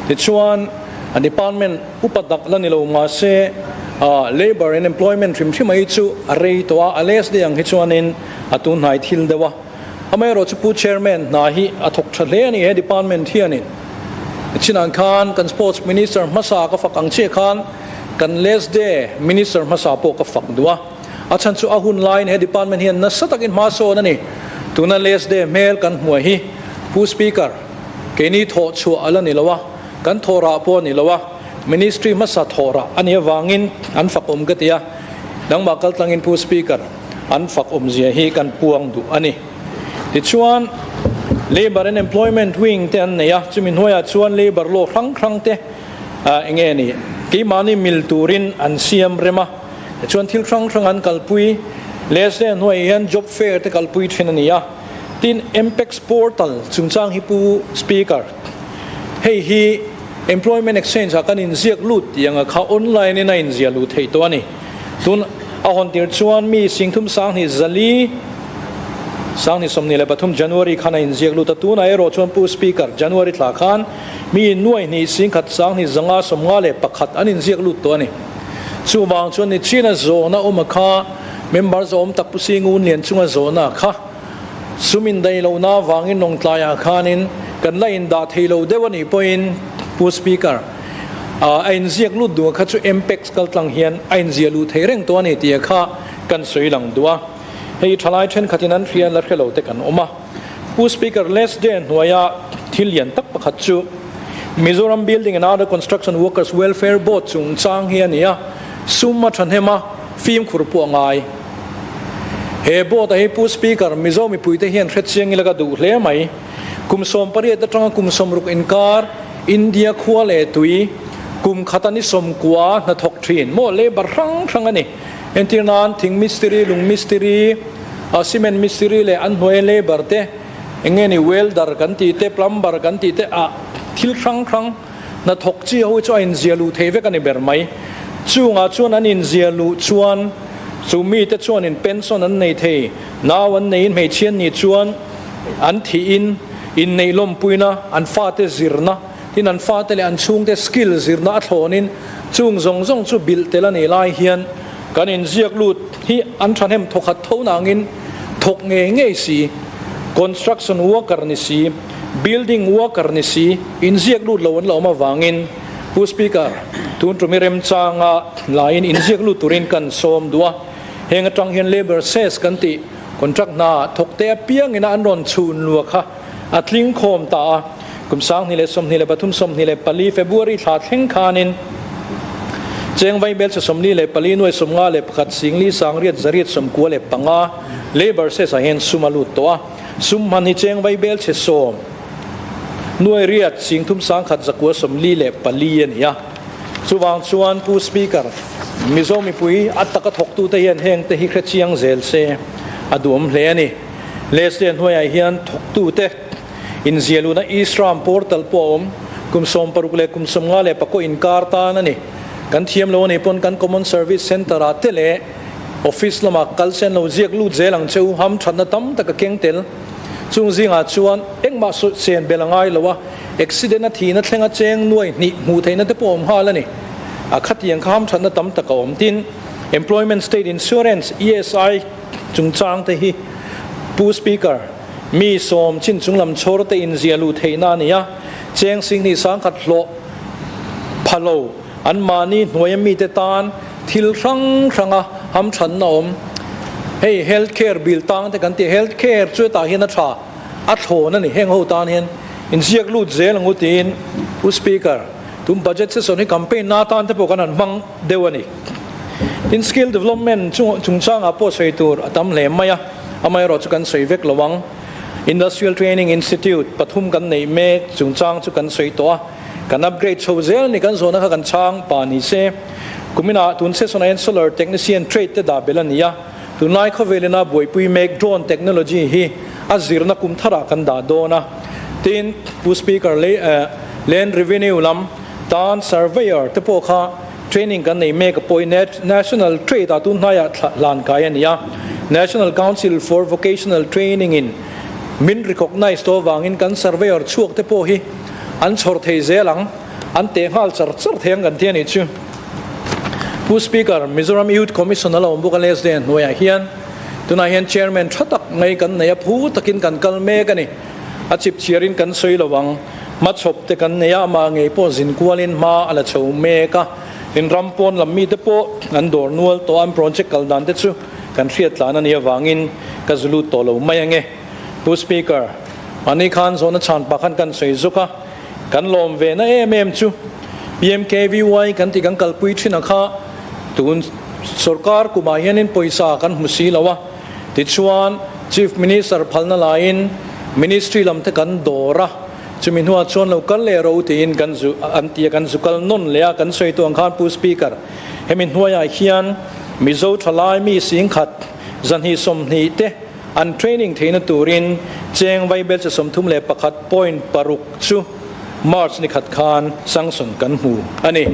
Tichuan, a department upa tak la ni lo mahse, Labour and Employment hrim hrim hi chu a rei tawh a, a LSD ang hi chuanin a tunhnai thil deuh a. Amaherawhchu Pu Chairman hna hi a thawk tha hle a ni he department hianin. Chinah khan kan Sports Minister hmasa ka fak ang chiah khan kan LSD Minister hmasa pawh ka fak duh a. A chhan chu a hun laiin he department hian nasa takin hma sawn a ni. Tuna LSD hmel kan hmuai hi Pu Speaker, keini thawh chhuah a la ni lo a, kan thawh rah pawh a ni lo a, Ministry hmasa thawh rah a nih avangin an fak awm ka ti a, nangmah kaltlangin Pu Speaker, an fak awmzia hi kan puang duh a ni. Tichuan, Labour and Employment Wing te an nei a, chumi hnuaiah chuan Labour Law hrang hrang te eng nge ni, keimahni mil turin an siam rem a. Tichuan thil hrang hrang an kalpui, LSA hnuaiah hian Job Fair te kalpui thin a ni a. Tin, MPEX Portal chungchang hi Pu Speaker, hei hi Employment Exchange ah kan inziak lut tih anga kha online in a inziah luh theih tawh a ni. Tun a hawn tir chuan mi singthum sanghnih zali sanghnih 23 January khan a inziak lut a, tunah erawh chuan Pu Speaker, January thla khan mi nuai hnih singkhat sanghnih zanga 51 an inziak lut tawh a ni. Chuvang chuan ni chin a zawhna awm a kha member zawhawm tak Pu Singun Lian chunga zawhna kha sum indaih lohna avangin Lawngtlaiah khanin kan la indah thei lo deuh a nih pawhin Pu Speaker, A inziak lut duh kha chu MPEX kaltlang hian a inziah luh thei reng tawh a ni tih kha kan sawi lang duh a. Hei thalai thenkhatin an hria la hre lo te kan awm a. Pu Speaker, last day hnuaia thil lian tak pakhat chu Mizoram Building and Other Construction Workers Welfare Board chungchang hi a ni a, sum a thahnem a, fimkhur pawh a ngai. He board a hi Pu Speaker, Mizo mipuite hian hrechiang ila ka duh hle mai. Kum 18 atanga kum 60 inkar India khua leh tui kum khat a ni sawmkua hnathawk thin maw labour hrang hrang a ni. Entir nan thing mistiri, lung mistiri, cement mistiri leh an hnuaia labour te eng nge ni welder kan tih te, plumber kan tih te ah thil hrang hrang hnathawk chi ho hi chu a inzia luh thei vek a ni ber mai. Chungah chuan an inzia luh chuan chu mite chuanin pension an nei thei, nau an neiin hmeichhia an nih chuan an thihin inneih lawmpuina, an fate zirna, tin an fate leh an chhungte skill zirna a thlawnin chung zawng zawng chu bilh tel a nih lai hian Kan inziak lut hi an thahnem thawkhat tho nangin thawk ngei ngei si, construction worker ni si, building worker ni si inziak lut lo an la awm avangin Pu Speaker, tun tum i remchanga laiin inziak lut turin kan sawm duh a. Heng atang hian labour cess kan tih contract hna thawk te apiangin a an rawn chhun lua kha a tling khawm ta a. Kum 2023 24 February thla thleng khanin cheng vaibel che 44 nuai 51 singli sangriat zariat 95 labour cess ah hian sum a lut tawh a. Sum hman hi cheng vaibel che sawm nuai riat singthum sangkhat zakua 44 a ni a. Chuvang chuan Pu Speaker, Mizo mipui a taka thawktute hian heng te hi hre chiang zel se a duhawm hle a ni. Leslie hnuaiah hian thawktute inzialuna e-Shram portal pawh a awm. Kum 60 leh kum 54 inkar tan a ni. Kan thiam lo a nih pawn kan Common Service Centre ah te leh Office lamah kal sen lo ziak lut zel ang che u, ham thatna tam tak a keng tel. Chung zingah chuan engmah sen bel a ngai lo a, accident a thihna thlenga cheng nuai hnih hmuh theihna te pawh a awm nghal a ni. A khatiang kha ham thatna tam tak a awm. Tin, Employment State Insurance, ESI, chungchang te hi Pu Speaker, mi sawm chin chunglam chhawr te inziah luh theihna a ni a, cheng singhnih sangkhat hlawh pha lo an mahni hnuaia mite tan thil hrang hranga hamthanna awm. Hei health care bill tang te kan ti a, health care chu hetah hian a tha, a thlawn a ni, heng ho tan hian inziak lut zel ang u tiin Pu Speaker, tun budget session hi campaign na atan te pawh kan han hmang deuh a ni. Tin skill development chungchangah pawh sawi tur a tam hle mai a, amaherawh chu kan sawi vek lo ang. Industrial Training Institute pathum kan neih mek chungchang chu kan sawi tawh a. Kan upgrade chho zel ni kan zawhna kha kan chhang pa ni se. Kuminah tun session ah hian solar technician trade te dah belh a ni a, tunlai khawvelina buaipui mek drone technology hi a zirna kum tharah kan dah dawn a. Tin, Pu Speaker leh Land Revenue lam tan surveyor te pawh kha training kan nei mek a pawi National Trade ah tun hnaiah hlan kai a ni a. National Council for Vocational Training in min recognise tawh avangin kan surveyor chhuak te pawh hi An chhawr thei zel ang, an teh nghal char char thei ang kan ti a nih chu. Pu Speaker, Mizoram Youth Commission a lo awm bawk a LSD hnuaiah hian tunah hian Chairman tha tak mai kan nei a, phu takin kan kal mek a ni. A chip chhiarin kan sawi lo ang, hmachhawp te kan nei a, amah ngei pawh zin kualin hma a la chho mek a, in ram pawn lam mite pawh an dawr nual tawh a, an project kal dan te chu kan hriat tlan a nih avangin ka zu lut tawh lo mai ange. Pu Speaker, Ani khan zawhna chhan pah khan kan sawi zuk a, kan lawm ve na em em chu PMKVY kan tih kan kalpui thin a kha tun sorkar kumah hianin pawisa kan hmu si lo a, tichuan Chief Minister phalna laiin Ministry lam te kan dawr a, chumi hnuah chuan lo kal leh ro tiin kan zu an ti a, kan zu kal nawn leh a, kan sawi tu ang khan Pu Speaker, hemi hnuaiah hian Mizo thalai mi singkhat zahnih 20 te An training theihna turin cheng vaibel chi 31 point paruk chu March ni khat khan sanction kan hmu a ni.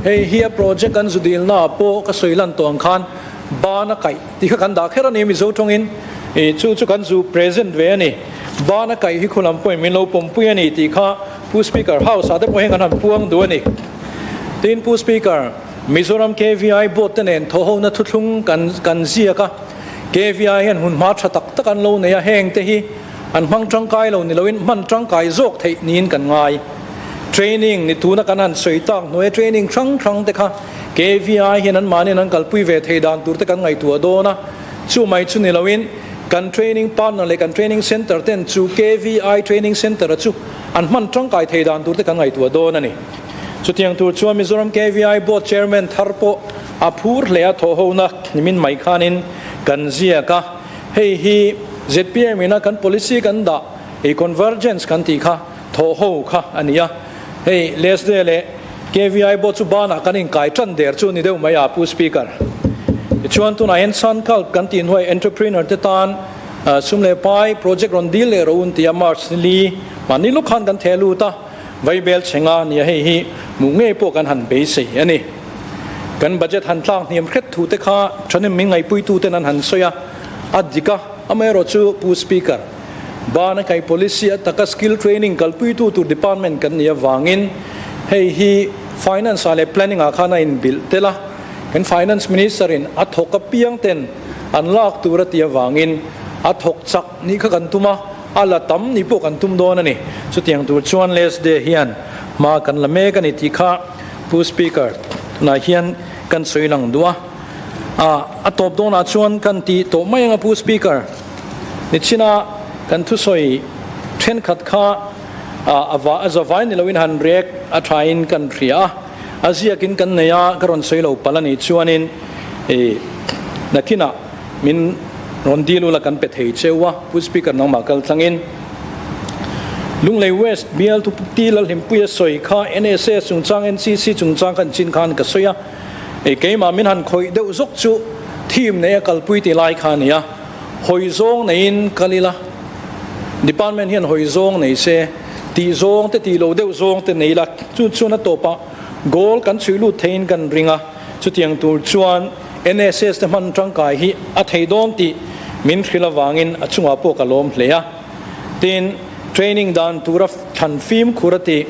Hei hi a project kan zu dilna ah pawh ka sawi lan tawh ang khan ban a kaih tih kha kan dah kher a ni Mizo tawngin ih chu chu kan zu present ve a ni. Ban a kaih hi khulam pawhin min lo pawmpui a ni tih kha Pu Speaker House ah te pawh hian kan han puang duh a ni. Tin Pu Speaker, Mizoram KVI Board te nen thawhhona thuthlung kan kan ziak a. KVI hian hun hma tha tak tak an lo nei a, heng te hi an hmang tangkai lo ni loin hman tangkai zawk theih niin kan ngai. Training ni tuna kan han sawi tak hnuaia training hrang hrang te kha KVI hian anmahniin an kalpui ve thei dan tur te kan ngaihtuah dawn a, chu mai chu ni loin kan training partner leh kan training centre ten chu KVI training centre a chu an hman tangkai thei dan tur te kan ngaihtuah dawn a ni. Chutiang tur chuan Mizoram KVI Board Chairman thar pawh a phur hle a thawhhona nimin mai khanin kan ziak a, hei hi zpm ina kan policy kan dah ei convergence kan tih kha thawhho kha a ni a, hei LSD leh KVI board chu banah kan inkai tan der chu ni deuh mai a Pu Speaker. Tichuan tunah hian Sankalp kan tih hnuai entrepreneur te tan sum leh pai project rawn dil leh rawh un tia March ni li mahni lawk khan kan theh lut a, Vaibel chhenga nia hei hi hmuh ngei pawh kan han beisei a ni. Kan budget han tlak hniam hret thu te kha thahnem min ngaihpuitu ten an han sawi a, a dik a, amaherawh chu Pu Speaker, bana kai policy a taka skill training kalpuitu tur department kan nih avangin hei hi finance ah leh planning ah khan a inbilh tel a. Kan Finance Minister in a thawk apiang ten an lak tur a tih avangin a thawk chak nih kha kan tum a, a la tam nih pawh kan tum dawn a ni. Chutiang tur chuan LSD hian hma kan la mek a ni tih kha Pu Speaker tunah hian kan sawi lang duh a. A tawp dawnah chuan kan tih tawh mai anga Pu Speaker, nichina kan thusawi thenkhat kha a va a zavai ni loin han react a thain kan hria a, a ziakin kan nei a, ka rawn sawi lo palh a nih chuanin nakinah min rawn dil ula kan pe thei cheu a, Pu Speaker nangmah kal tlangin. Lunglei West bial thuputi Lalhlimpuia sawi kha NSA chungchang NCC chungchang khan chin khan ka sawi a, keimah min han khawih deuh zawk chu theme nei a kalpui ti lai kha a ni a, hawi zawng neiin kal ila. Department hian hawi zawng nei se, tih zawng te tih lo deuh zawng te nei ila, chu chuan a tawpah goal kan chhui lut theiin kan ring a, chutiang tur chuan NSS te hman tangkai hi a thei dawn tih min hrilh avangin a chungah pawh ka lawm hle a. Tin, training dan tura thlan fimkhur a tih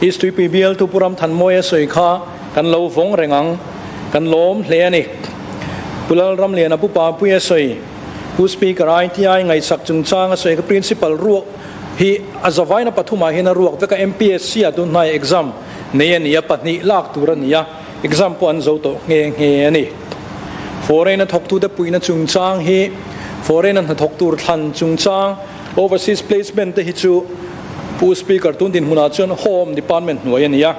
East Tuipui bialtu Pu Ramthanmawia sawi kha kan lo vawng reng ang, kan lawm hle a ni. Pu Lalramliana Pu Papuia sawi. Pu Speaker, ITI ngaihsak chungchang a sawi kha Principal ruak hi a zavaina pathumah hian a ruak vek a, MPSC ah tun hnai exam nei a ni a, pahnih lak tur a ni a, exam pawh an zo tawh nghe nghe a ni. Foreign a thawktute puihna chungchang hi Foreign a hnathawk tur thlan chungchang Overseas Placement te hi chu Pu Speaker tun dinhmunah chuan Home Department hnuai a ni a,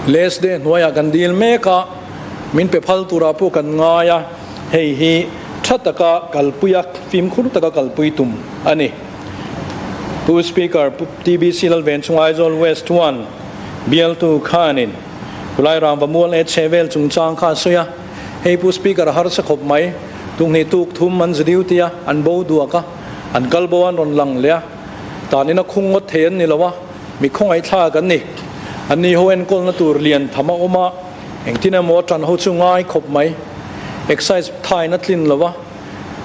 LSD hnuaiah kan dil mek a, min pe phal turah pawh kan ngai a. Hei hi tha taka kalpui a, fimkhur taka kalpui tum a ni. Pu Speaker, Pu TBC Lalvenchung Aizawl West 1 bialtu khanin Pulai Rangva mual leh chhehvel chungchang kha a sawi a, hei Pu Speaker a harsa khawp mai, tunghnih tuk thum an za duty a, an bo duak a, an kal bo an rawn lang leh a, tanin a khung ngawt thei an ni lo a, mi khawngaihthlak an ni. Anni ho enkawlna tur lian tham a awm a. Engtin emaw a ṭan ho chu ngai khawp mai. Excise thain a tlin lo a,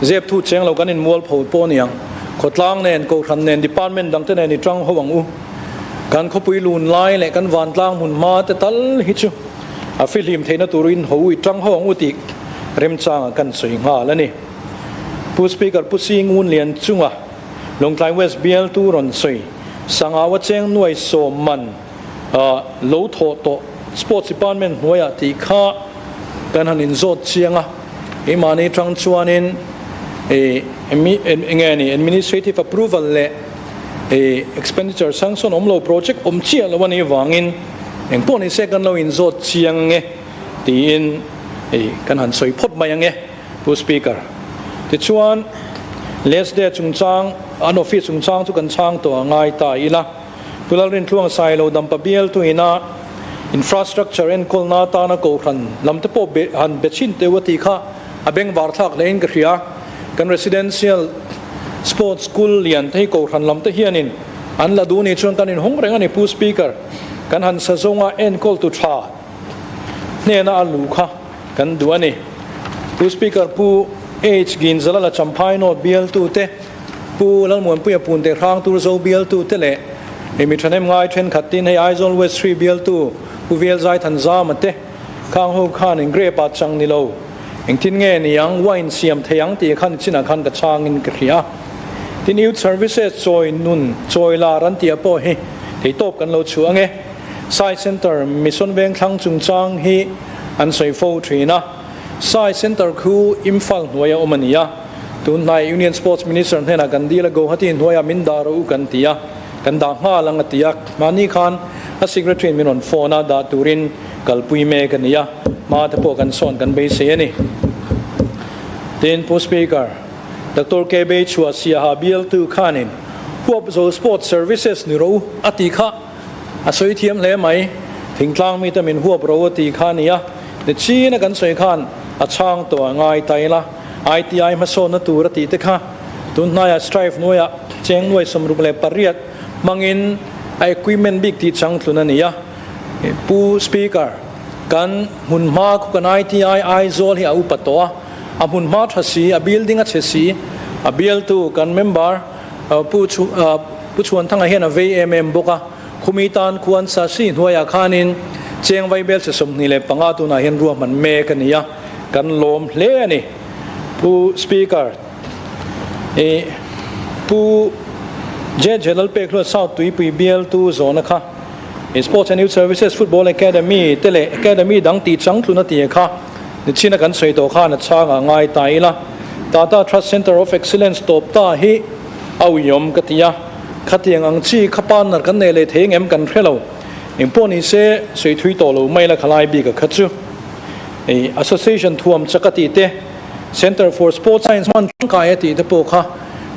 zep thu cheng lo kan inmual pho pawh a ni ang. Khawtlang nen, Kohhran nen, Department dangte nen i ṭang ho ang u. Kan khawpui lun lai leh kan vantlang hmun hma te tal hi chu a fihlim theihna turin ho u i ṭang ho ang u tih remchangah kan sawi nghal a ni. Pu Speaker Pu Sing Un Lian chunga Lawngtlai West bialtu rawn sawi Sangau a cheng nuai sawm man lo thawh tawh Sports Department hnuaiah tih kha kan han inzawt chiang a, keimahni tang chuanin enge ni Administrative Approval leh Expenditure Sanction awm lo project awm chiah lo a nih vangin engpawh ni se kan lo inzawt chiang ange tiin kan han sawi phawt mai ange Pu Speaker. Tichuan Lesde chungchang an office chungchang chu kan chhang tawh a ngai ta ila. Pu Lalrintluang Sailo Dampa bial tuina infrastructure enkawlna atana kohhran lam te pawh han be chhin teuh a tih kha a bengvar thlak hlein ka hria. Kan residential sports school lian te hi kohhran lam te hianin an la duh nih chuan kan inhawng reng a ni Pu Speaker. Kan han sa zawnga enkawl tu tha hnena a luh kha kan duh a ni. Pu Speaker Pu H Ginzalala Champhai North bialtu te Pu Lalmuanpuia Punte Hrangtur Zo bialtu te leh mi thahnem ngai thenkhat tin hei Aizawl West Hri bialtu Pu Velzai Thanzama te khang ho khan in grape ah chang ni lo engtin nge ni ang wine siam thei ang tih khan chinah khan ka changin ka hria. Tin Youth Services chawi nun chawi lar an tih ah pawh hi theitawp kan lo chhuah ange. Sai Center Mission Vengthlang chungchang hi an sawi fo thin a. Sai Center khu Imphal hnuaia awm a ni a, tun hnai Union Sports Minister hnenah kan dil a, Guwahati hnuaiah min dah rawh u kan ti a, kan dah nghal ang a ti a, mahni khan a Secretary in min rawn phone a, dah turin kalpui mek a ni a, hma te pawh kan sawn kan beisei a ni. Tin, Pu Speaker, Doctor KB Chhuah Siaha bialtu khanin Huapzo Sports Services ni rawh u a ti kha a sawi thiam hle mai, thingtlang mite min huap ro a ti kha a ni a, Ni china kan sawi khan a chhang tawh a ngai ta ila, ITI hmasawnna tur a tih te kha tun hnaiah Strive hnuaiah cheng nuai 68 hmangin a equipment bik tih chang tlun a ni a. Pu Speaker, kan hmunhma khu kan ITI Aizawl hi a upa tawh a, a hmunhma tha si, a building a chhe si, a bialtu kan member Pu Pu Chhuanthanga hian a vei em em bawk a. Khumi tan khuan Sasi hnuaiah khanin Cheng Vaibelchhe 25 tunah hian ruahman mek a ni a, kan lawm hle a ni. Pu Speaker, i Pu JJ Lalpekhlua South Tuipui bialtu zawhna kha i Sports and Youth Services Football Academy te leh Academy dang tih changtlun a ti kha nichina kan sawi tawh khan a chhangah ngai ta ila. Tata Trust Centre of Excellence tawp ta hi a uiawm ka ti a, khatiang ang chi kha partner kan nei leh thei engem kan hre lo. Engpawh ni se sawi thui tawh lo mai la khalai bik a kha chu. I Association thuam chak a tih te, Centre for Sports Science hman tangkai a tih te pawh kha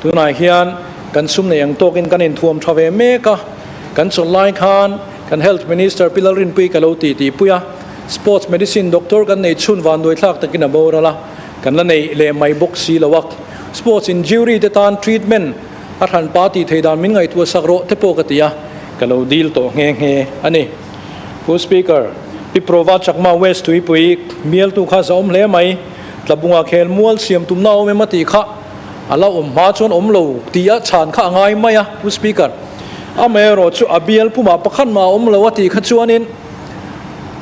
tunah hian kan sum nei ang tawkin kan inthuam tha ve mek a. Kan chawlh lai khan kan Health Minister Pi Lalrinpuii ka lo tih tih pui a, Sports Medicine Doctor kan nei chhun vanduai thlak takin a boral a, kan la nei leh mai bawk si lo a. Sports injury te tan treatment a hran pa tih theih dan min ngaihtuah sak rawh te pawh ka ti a, ka lo dil tawh nghe nghe a ni. Pu Speaker, Pi Prova Chakma West Tuipui mialtu kha za awm hle mai, Tlabunga khel mual siam tumna awm em a tih kha a la awm hma chuan awm lo tih a chhan kha a ngai mai a, Pu Speaker. Amaherawh chu a bial pumah pakhat mah a awm lo a tih kha chuanin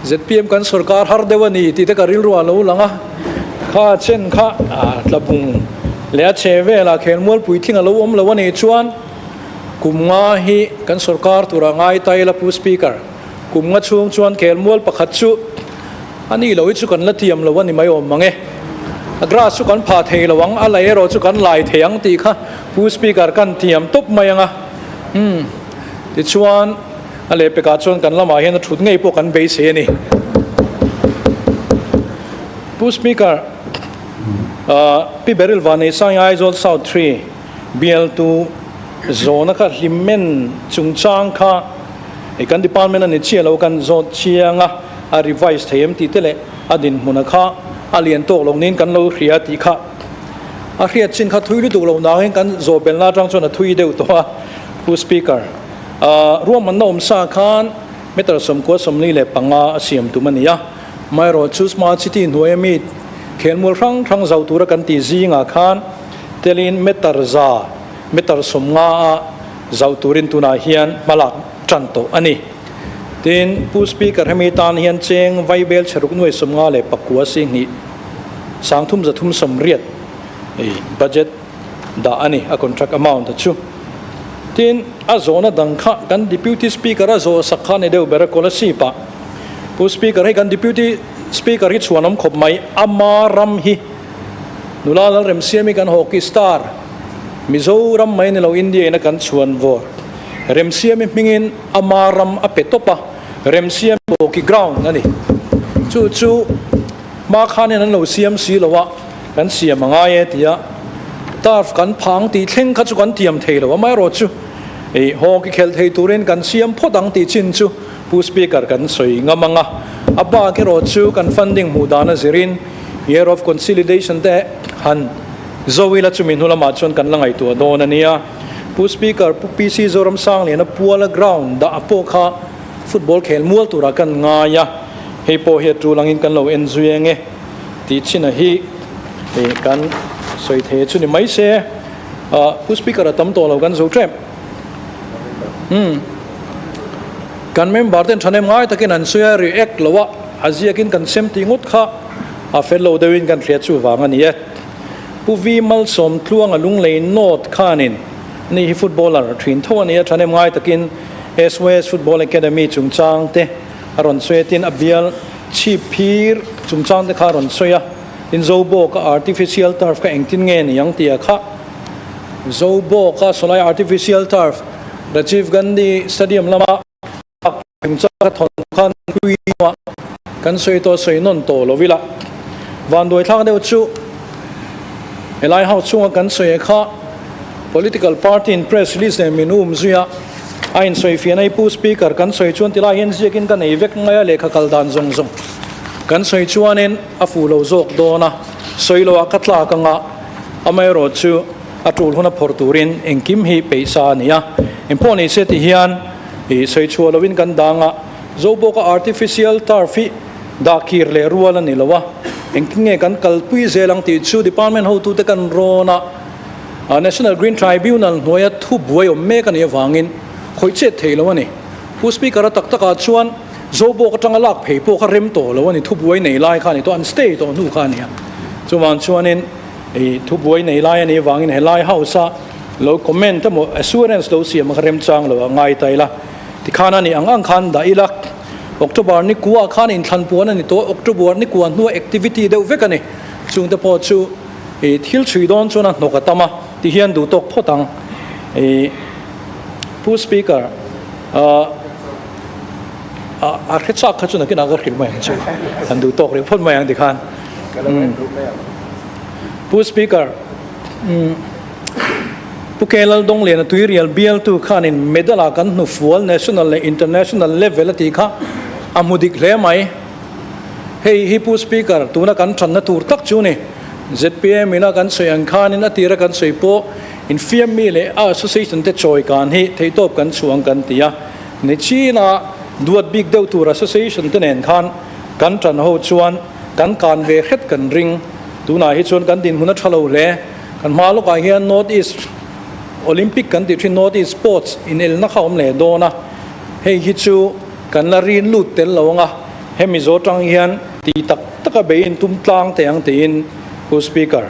zpm kan sorkar har deuh a ni tih te ka rilru a lo lang a, kha chen kha Tlabung leh a chhe velah khel mual puitling a lo awm lo a nih chuan Kum nga hi kan sorkar tura ngai ta ila Pu Speaker, kum nga chhung chuan khelmual pakhat chu a nih loh hi chu kan la tiam lo a ni mai awm mang e. A grass chu kan phah thei lo ang, a lei erawh chu kan lai thei ang tih kha Pu Speaker kan tiam tawp mai ang a. Umm, tichuan a lehpekah chuan kan lamah hian a thut ngei pawh kan beisei a ni. Pu Speaker, Pi Beryl Vanneihsang Aizawl South Tree, Bialtu zawhna kha hlimmen chungchang kha kan department a ni chiah lo kan zawt chiang a, a revise thei em tih te leh a dinhmuna kha a lian tawk lo niin kan lo hria tih kha a hriat chin kha thui lutuk lo nangin kan zawh belna atang chuan a thui deuh tawh a. Pu Speaker, ruahmanna awm sa khan meter 95 a siam tum a ni a, amaherawhchu Smart City hnuaia mi khelmual hrang hrang zau tura kan tih zingah khan Telin meter za, meter 50 a zauh turin tunah hian hmalak tan tawh a ni. Tin, Pu Speaker hemi tan hian cheng vaibel chheruk nuai 59 singhnih 3380 ei budget dah a ni, a contract amount a chu. Tin, a zawhna dang kha kan Deputy Speaker a zawh sak kha ni deuh ber a Kolasib ah. Pu Speaker hei kan Deputy Speaker hi chhuanawm khawp mai, ama ram hi Nula Lalremsiami kan hockey star, Mizoram mai ni lo India in a kan chhuan vawr. Remsiami hmingin ama ram a pe tawp a, Remsiami hockey ground a ni. Chu chu hma khanin an lo siam si lo a, kan siam a ngai e tia turf kan phang tih thleng kha chu kan tiam thei lo. Amaherawh chu ih hockey khelh thei turin kan siam phawt ang tih chin chu Pu Speaker kan sawi ngam ang a, a bak erawh chu kan funding hmuh dan a zirin Year of Consolidation te han zo ila chumi hnu lamah chuan kan la ngaihtuah dawn a nia. Pu Speaker, Pu PC Zoramsangliana Puala ground dah pawh kha football khel mual turah kan ngai a, hei pawh hi a tul angin kan lo en zui eng e tih china hi kan sawi thei chu ni mai se. Pu Speaker a tam tawh lo kan zo tep. Umm. Kan member ten thahnem ngai takin an sawi a, react lo a, a ziakin kan sem tih ngawt kha a fel lo deuhin kan hria chu vang a ni e. Pu V Malsawm Tluanga Lunglei North khanin ani hi footballer thin tho a ni a, thahnem ngai takin SYS Football Academy chungchang te a rawn sawi a, tin a bial chhip phir chungchang te kha a rawn sawi a, tin Zobawka artificial turf kha engtin nge ni ang tih a kha Zobawka sawlai artificial turf Rajiv Gandhi Stadium lama chungchang ka thawn khan tui lamah kan sawi tawh sawi nawn tawh lo ila. Vanduai thlak deuh chu helai house chhunga kan sawi kha political party in press release nen min um zui a, a insawi fiahna hi Pu Speaker kan sawi chuan tilai hian ziakin ka nei vek ngai a lehkha kal dan zawng zawng kan sawi chuanin a fuh lo zawk dawn a, sawi loah ka tlak anga amaherawh chu A tul hun a phawrh turin engkim hi peih sa a ni a, engpawh ni se ti hian ih sawi chhuah loin kan dang a, Zobawka artificial turf hi dah kir leh rual a ni lo a, engtin nge kan kalpui zel ang tih chu department hotute kan rawn a, National Green Tribunal hnuaia thu buai awm mek a nih avangin khawih chet thei lo a ni. Pu Speaker a tak takah chuan. Zobawk atanga lak phei pawh kha rem tawh lo a ni, thubuai nei lai kha a ni tawh, an stay tawh hnu kha a ni a. Chuvang chuanin i thubuai nei lai a nih avangin helai house a lo comment emaw assurance lo siam kha remchang lo a ngai ta ila. Tikhan a nih ang ang khan dah ila, October ni kuah khan inthlan puan a ni tawh, October ni kuah hnua activity deuh vek a ni. Chungte pawh chu i thil chhui dawn chuan a hnawk a tam a, ti hian duh tawk phawt ang. I Pu Speaker, a hre chak kha chu nakinah ka hrilh mai ang chu, an duh tawk rih phawt mai ang tikhan. Pu Speaker, Pu K Laldongliana Tuirial bialtu khanin medal ah kan hnufual national leh international level a tih kha a hmu dik hle mai. Hei hi Pu Speaker, tuna kan thanna tur tak chu ni. Zpm ina kan sawi ang khanin a tira kan sawi pawh infiam mi leh a association te chawi kan hi theihtawp kan chhuang kan ti a. Nichina duat bik deuh tur association te nen khan kan tan ho chuan kan kan ve hret kan ring. Tunah hi chuan kan dinhmun a tha lo hle. Kan hma lawkah hian North East Olympic kan tih thin North East Sports inelna kha a awm leh dawn a. Hei hi chu kan la rin lut tel lo ang a, hemi zawh atang hian ti tak taka bei in tum tlang teh ang tiin Pu Speaker,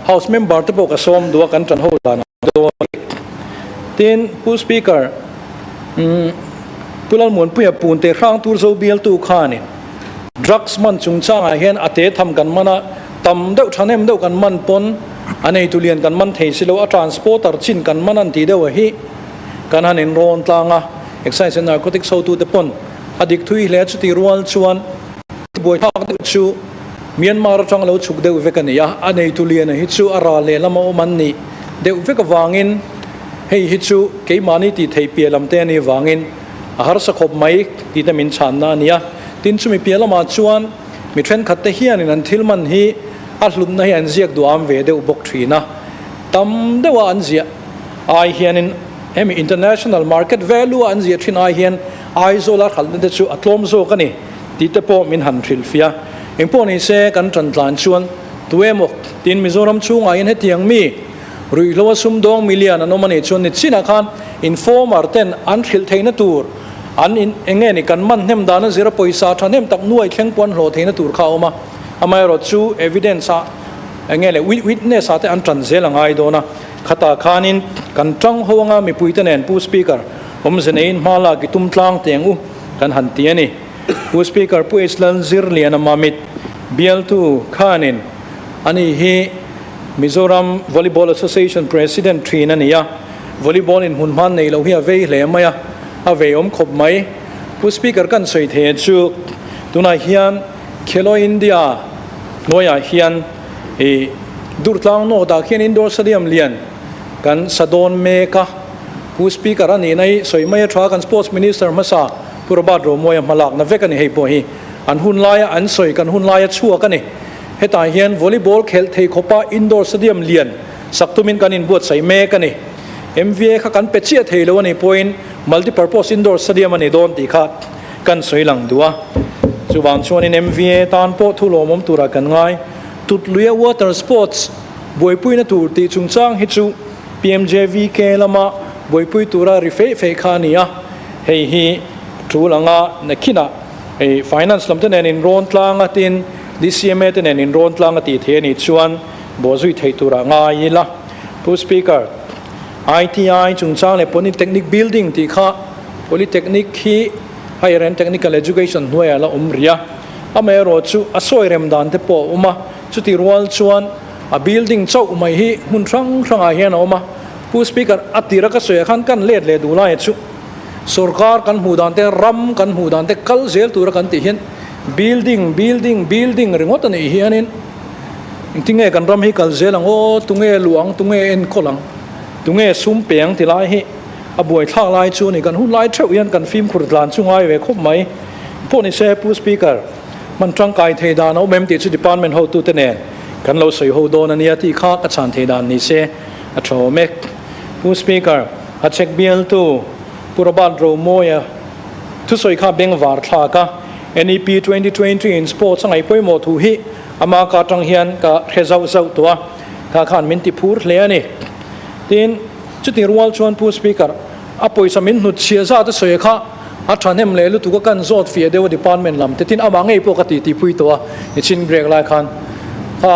House member te pawh ka sawm duh a kan tan ho dan ang dawn a ni. Tin, Pu Speaker, Pu Lalmuanpuia Punte Hrangturzo bialtu khanin Drugs man chungchangah hian a te tham kan man a, tam deuh thahnem deuh kan man pawn a neitu lian kan man thei si lo, a transporter chin kan man an tih deuh a hi kan han inrawn tlang a, Excise and Narcotics hotute pawn a dik thui hle chuti rual chuan buaithlak deuh chu Myanmar atang lo chhuk deuh vek a ni a, a neitu lian a hi chu a ral leh lama awm an nih deuh vek avangin hei hi chu keimahni tih theih piah lam te a nih vangin A harsa khawp mai tih te min chhanna a ni a. Tin, chumi piah lamah chuan mi thenkhat te hianin an thil man hi a hlutna hi an ziak duham ve deuh bawk thin a. Tam deuha an ziah ai hianin hemi international market value a an ziah thin ai hian Aizawla hralhna te chu a tlawm zawk a ni tih te pawh min han hrilhfiah. Engpawh ni se kan tan tlan chuan tu emaw tin Mizoram chhungah hian hetiang mi Ruihhlo a sumdawng million an awm a nih chuan ni chinah khan informer ten an hrilh theihna tur an in eng nge ni kan man hnem dan a zira pawisa thahnem tak nuai thleng pawh an hlawh theihna tur kha a awm a, amaherawh chu evidence ah eng nge le witness ah te an tan zel a ngai dawn a, khatah khanin kan tang ho anga mipui te nen Pu Speaker awmze neiin hma lak i tum tlang teng u kan han ti a ni. Pu Speaker Pu H Lalzirliana Mamit bialtu khanin ani hi Mizoram Volleyball Association President thin a ni a, Volleyball in hmun hman nei lo hi a vei hle mai a, a vei awm khawp mai. Pu Speaker kan sawi thei chu tunah hian Khelo India hnuaiah hian ih Durtlang North ah khian Indoor Stadium lian kan sa dawn mek a, Pu Speaker a nihna hi sawi mai a tha, kan Sports Minister hmasa Pu Robert Romoya hmalakna vek a ni hei pawh hi an hun laia an sawi kan hun laia chhuak a ni. Hetah hian volleyball khelh thei khawpa indoor stadium lian sak tumin kan inbuatsaih mek a ni. MVA kha kan pe chiah thei lo a nih pawhin multipurpose indoor stadium a ni dawn tih kha kan sawi lang duh a. Chuvang chuanin MVA tan pawh thu lawmawm turah kan ngai. Tutluia water sports buaipuina tur tih chungchang hi chu PMJVK lama buaipui tura ri feih feih kha a ni a. Hei hi tul anga nakhinah finance lam te nen inrawn tlang a tin DCMA te nen inrawn tlang a tih theih a nih chuan bawhzui theih turah ngai ila. Pu Speaker, ITI chungchang leh Polytechnic Building tih kha Polytechnic hi Higher and Technical Education hnuaiah la awm rih a, amaherawh chu a sawi rem dan te pawh a awm a, chuti rual chuan a building chauh mai hi hmun hrang hrangah hian a awm a. Pu Speaker, a tira ka sawiah khan kan let leh duh lai chu Sorkar kan hmuh dan te, ram kan hmuh dan te kal zel tura kan tih hian building, building, building ringawt a nih hianin engtinge kan ram hi kal zel ang aw, tunge luh ang, tunge enkawl ang, tunge sum pe ang ti lai hi a buaithlak lai chu a ni. Kan hun lai theuh hian kan fimkhur tlan chu ngai ve khawp mai. Pawh ni se Pu Speaker, hman tangkai thei dan a awm em tih chu department hotute nen kan lo sawi ho dawn a nia tih kha ka chhan thei dan ni se a tha awm e. Pu Speaker, a check bialtu Pu Robert Romawia thusawi kha bengvar thlak a, NEP 2020 in sports a ngaih pawimawh thu hi ama ka atang hian ka hre zauh zauh tawh a, kha khan min ti phur hle a ni. Tin, chuti rual chuan Pu Speaker, a pawisa min hnut chhiah zat a sawi kha A thahnem leh lutuk a kan zawt fiah deuh a department lam te tin amah ngei pawh ka titi pui tawh a nichin break lai khan kha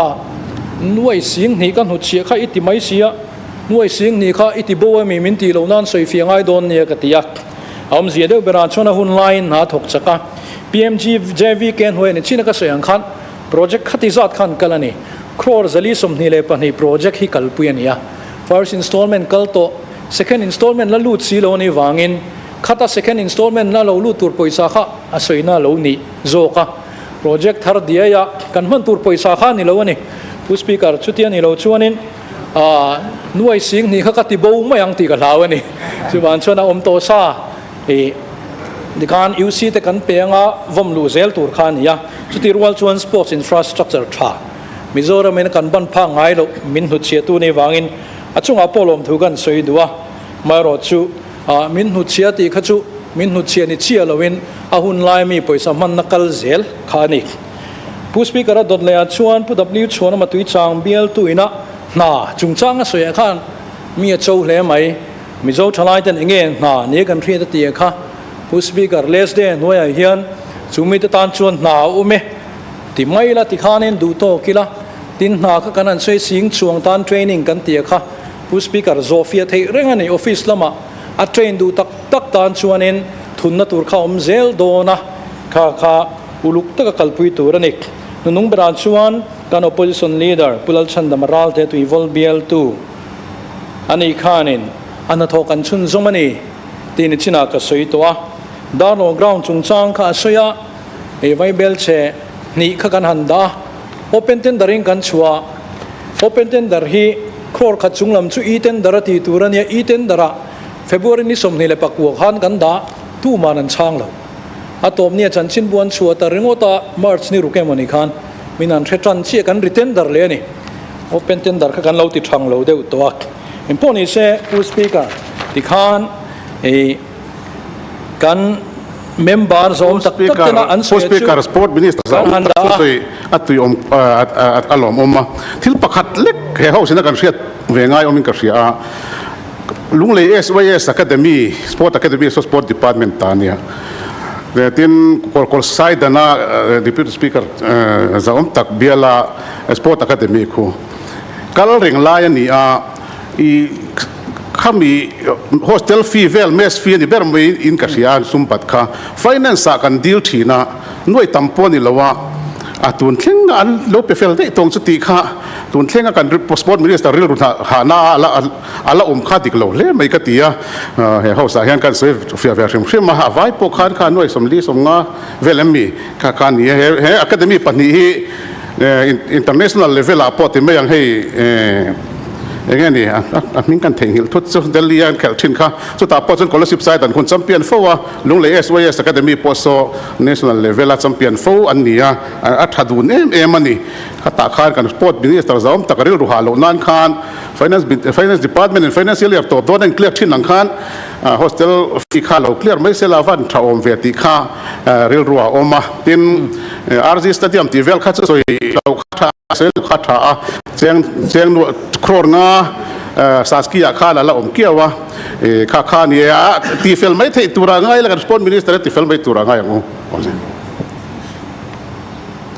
nuai sing hnih ka hnutchhiah kha i ti mai si a nuai sing hnih kha i ti bo a mi min tih loh nan sawi fiah ngai dawn nia ka ti a a awmzia deuh berah chuan a hun laiin hna thawk chak a PMGJVK hnuaia nichin a ka sawi ang khan project khati zat khan kal a ni crore 422 project hi kalpui a ni a first installment kal tawh second installment la lut si lo a nih vangin Khata second installment na lo lut tur pawisa kha a sawina lo nih zawk a, project thar diai a kan hman tur pawisa kha a ni lo a ni. Pu Speaker, chutia ni lo chuanin aah nuai sing hnih kha ka ti bo mai ang tih ka hlau a ni. Chuvang chuan a awm tawh sa ih tikhan UC te kan pe anga vawm luh zel tur kha a ni a. Chuti rual chuan sports infrastructure tha Mizoramin kan ban phak ngai loh min hnutchhiahtu nih vangin a chungah pawh lawmthu kan sawi duh a, amaherawhchu, Ah, min hnutchhia tih kha chu min hnutchhia ni chiah loin a hun lai mi pawisa hmanna kal zel kha a ni. Pu Speaker a dawt leh ah chuan Pu W Chhuanawma Tuichang bialtu ina hna chungchang a sawi ah khan mi a cho hle mai. Mizo thalai ten enge hna nia kan hriat a tih kha Pu Speaker last day hnuaiah hian chu mite tan chuan hna a awm e ti mai la tikhanin duh tawk ila tin hna kha kan han sawi sing chhuang tan training kan tih kha Pu Speaker, zawhfiah theih reng a ni. Office lamah a train duh tak tak tan chuanin thunna tur kha a awm zel dawn a, kha kha uluk taka kalpui tur a ni. Nunung berah chuan kan Opposition Leader Pu Lalchhandama Ralte Tuivawl bialtu a nih khanin a hnathawh kan chhunzawm a ni tih nichinah ka sawi tawh a. Darlaw ground chungchang kha a sawi a, hei vaibelchhe hnih kha kan han dah a, open tender in kan chhuah a. Open tender hi crore khat chung lam chu e-tender a ti tur a nia, e-tender ah February ni 29 khan kan dah tuman an chhang lo. A tawp nia chanchin bu an chhuah ta ringawt a, March ni ruk emawni khan min an hre tan chiah kan retender leh a ni. Open tender kha kan lo ti thang lo deuh tawh a. Engpawh ni se Pu Speaker tikhan ih kan member zawm tak tak tena an sawi chu Speaker, Sport Minister kan han dah a. A tui awm a lawm awm a. Thil pakhat lek he house ina kan hriat ve ngai awmin ka hria a. Lunglei SYS Academy, Sport Academy so Sport Department ta ania. Tin Kawlkawl Saidana Deputy Speaker zahawm tak biala Sport Academy khu kal reng lai a ni a. I khami hostel fee vel mess fee a ni ber mai in ka hria a sum bat kha finance ah kan deal thin a nuai tam pawh a ni lo a a tun thleng a an lo pe fel daih tawng chu tih kha tun thleng a kan sport minister rilru hah na a la a la awm kha dik lo hle mai ka ti a he house ah hian kan sawi fiah ve hrim hrim a a vai pawh khan kha nuai 40 50 vel em mi kha kha a ni a he academy pahnih hi International level ah pawh ti mai ang hei eng nge ni a hming kan theihnghilh thut chu Delhi a an khelh thin kha chutah pawh chuan scholarship side an hun champion fo a Lunglei SYS Academy pawh saw national level a champion fo an ni a a tha dun em em a ni khatah khan kan sport minister zahawm tak rilru hah loh nan khan finance finance department in financial year tawp dawn a in clear thin ang khan hostel fee kha lo clear mai se la van tha awm ve tih kha rilru a awm a tin RG Stadium tih vel kha chu sawi lo kha tha a, sawi lo kha tha a, cheng cheng nuah crore nga Saski ah khan a la awm kiau a, kha kha ni e a ti fel mai theih tur a ngai la kan Sport Minister a ti fel mai tur a ngai ang u.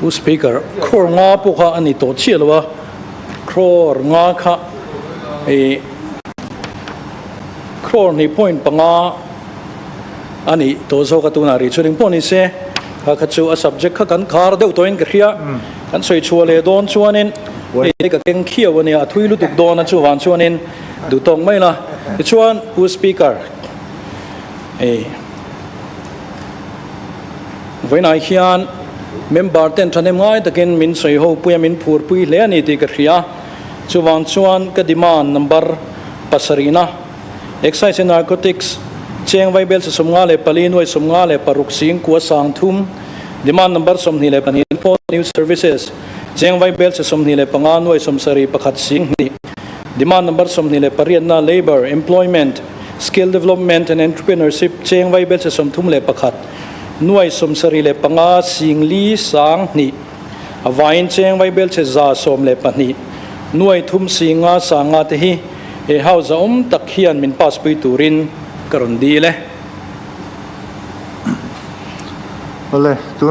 Pu Speaker, crore nga pawh kha a ni tawh chiah lo a, crore nga kha i crore hnih point panga a nih tawh zawk a tunah rih chuan engpawh ni se kha kha chu a subject kha kan khar deuh tawhin ka hria kan sawi chhuah leh dawn chuanin hei ka keng khiau a nia a thui lutuk dawn a chuvang chuanin duh tawk mai la tichuan Pu Speaker hei vawiinah hian member ten thahnem ngai takin min sawi ho pui a min phur pui hle a ni tih ka hria chuvang chuan ka demand number pasarihna Excise and Narcotics, Cheng Vaibel chi 54 nuai 56 sing kua sang thum, Demand number 22 Port News Services, Cheng Vaibel chi 25 nuai 71 sing hnih, Demand number 28 na Labour, Employment, Skill Development and Entrepreneurship, Cheng Vaibel chi 31 nuai 75 sing li sang hnih, A vaiin Cheng Vaibel chi 112 nuai thum sing nga sang nga te hi He house a awm tak hian min pass pui turin ka rawn dil e. Awle, tun.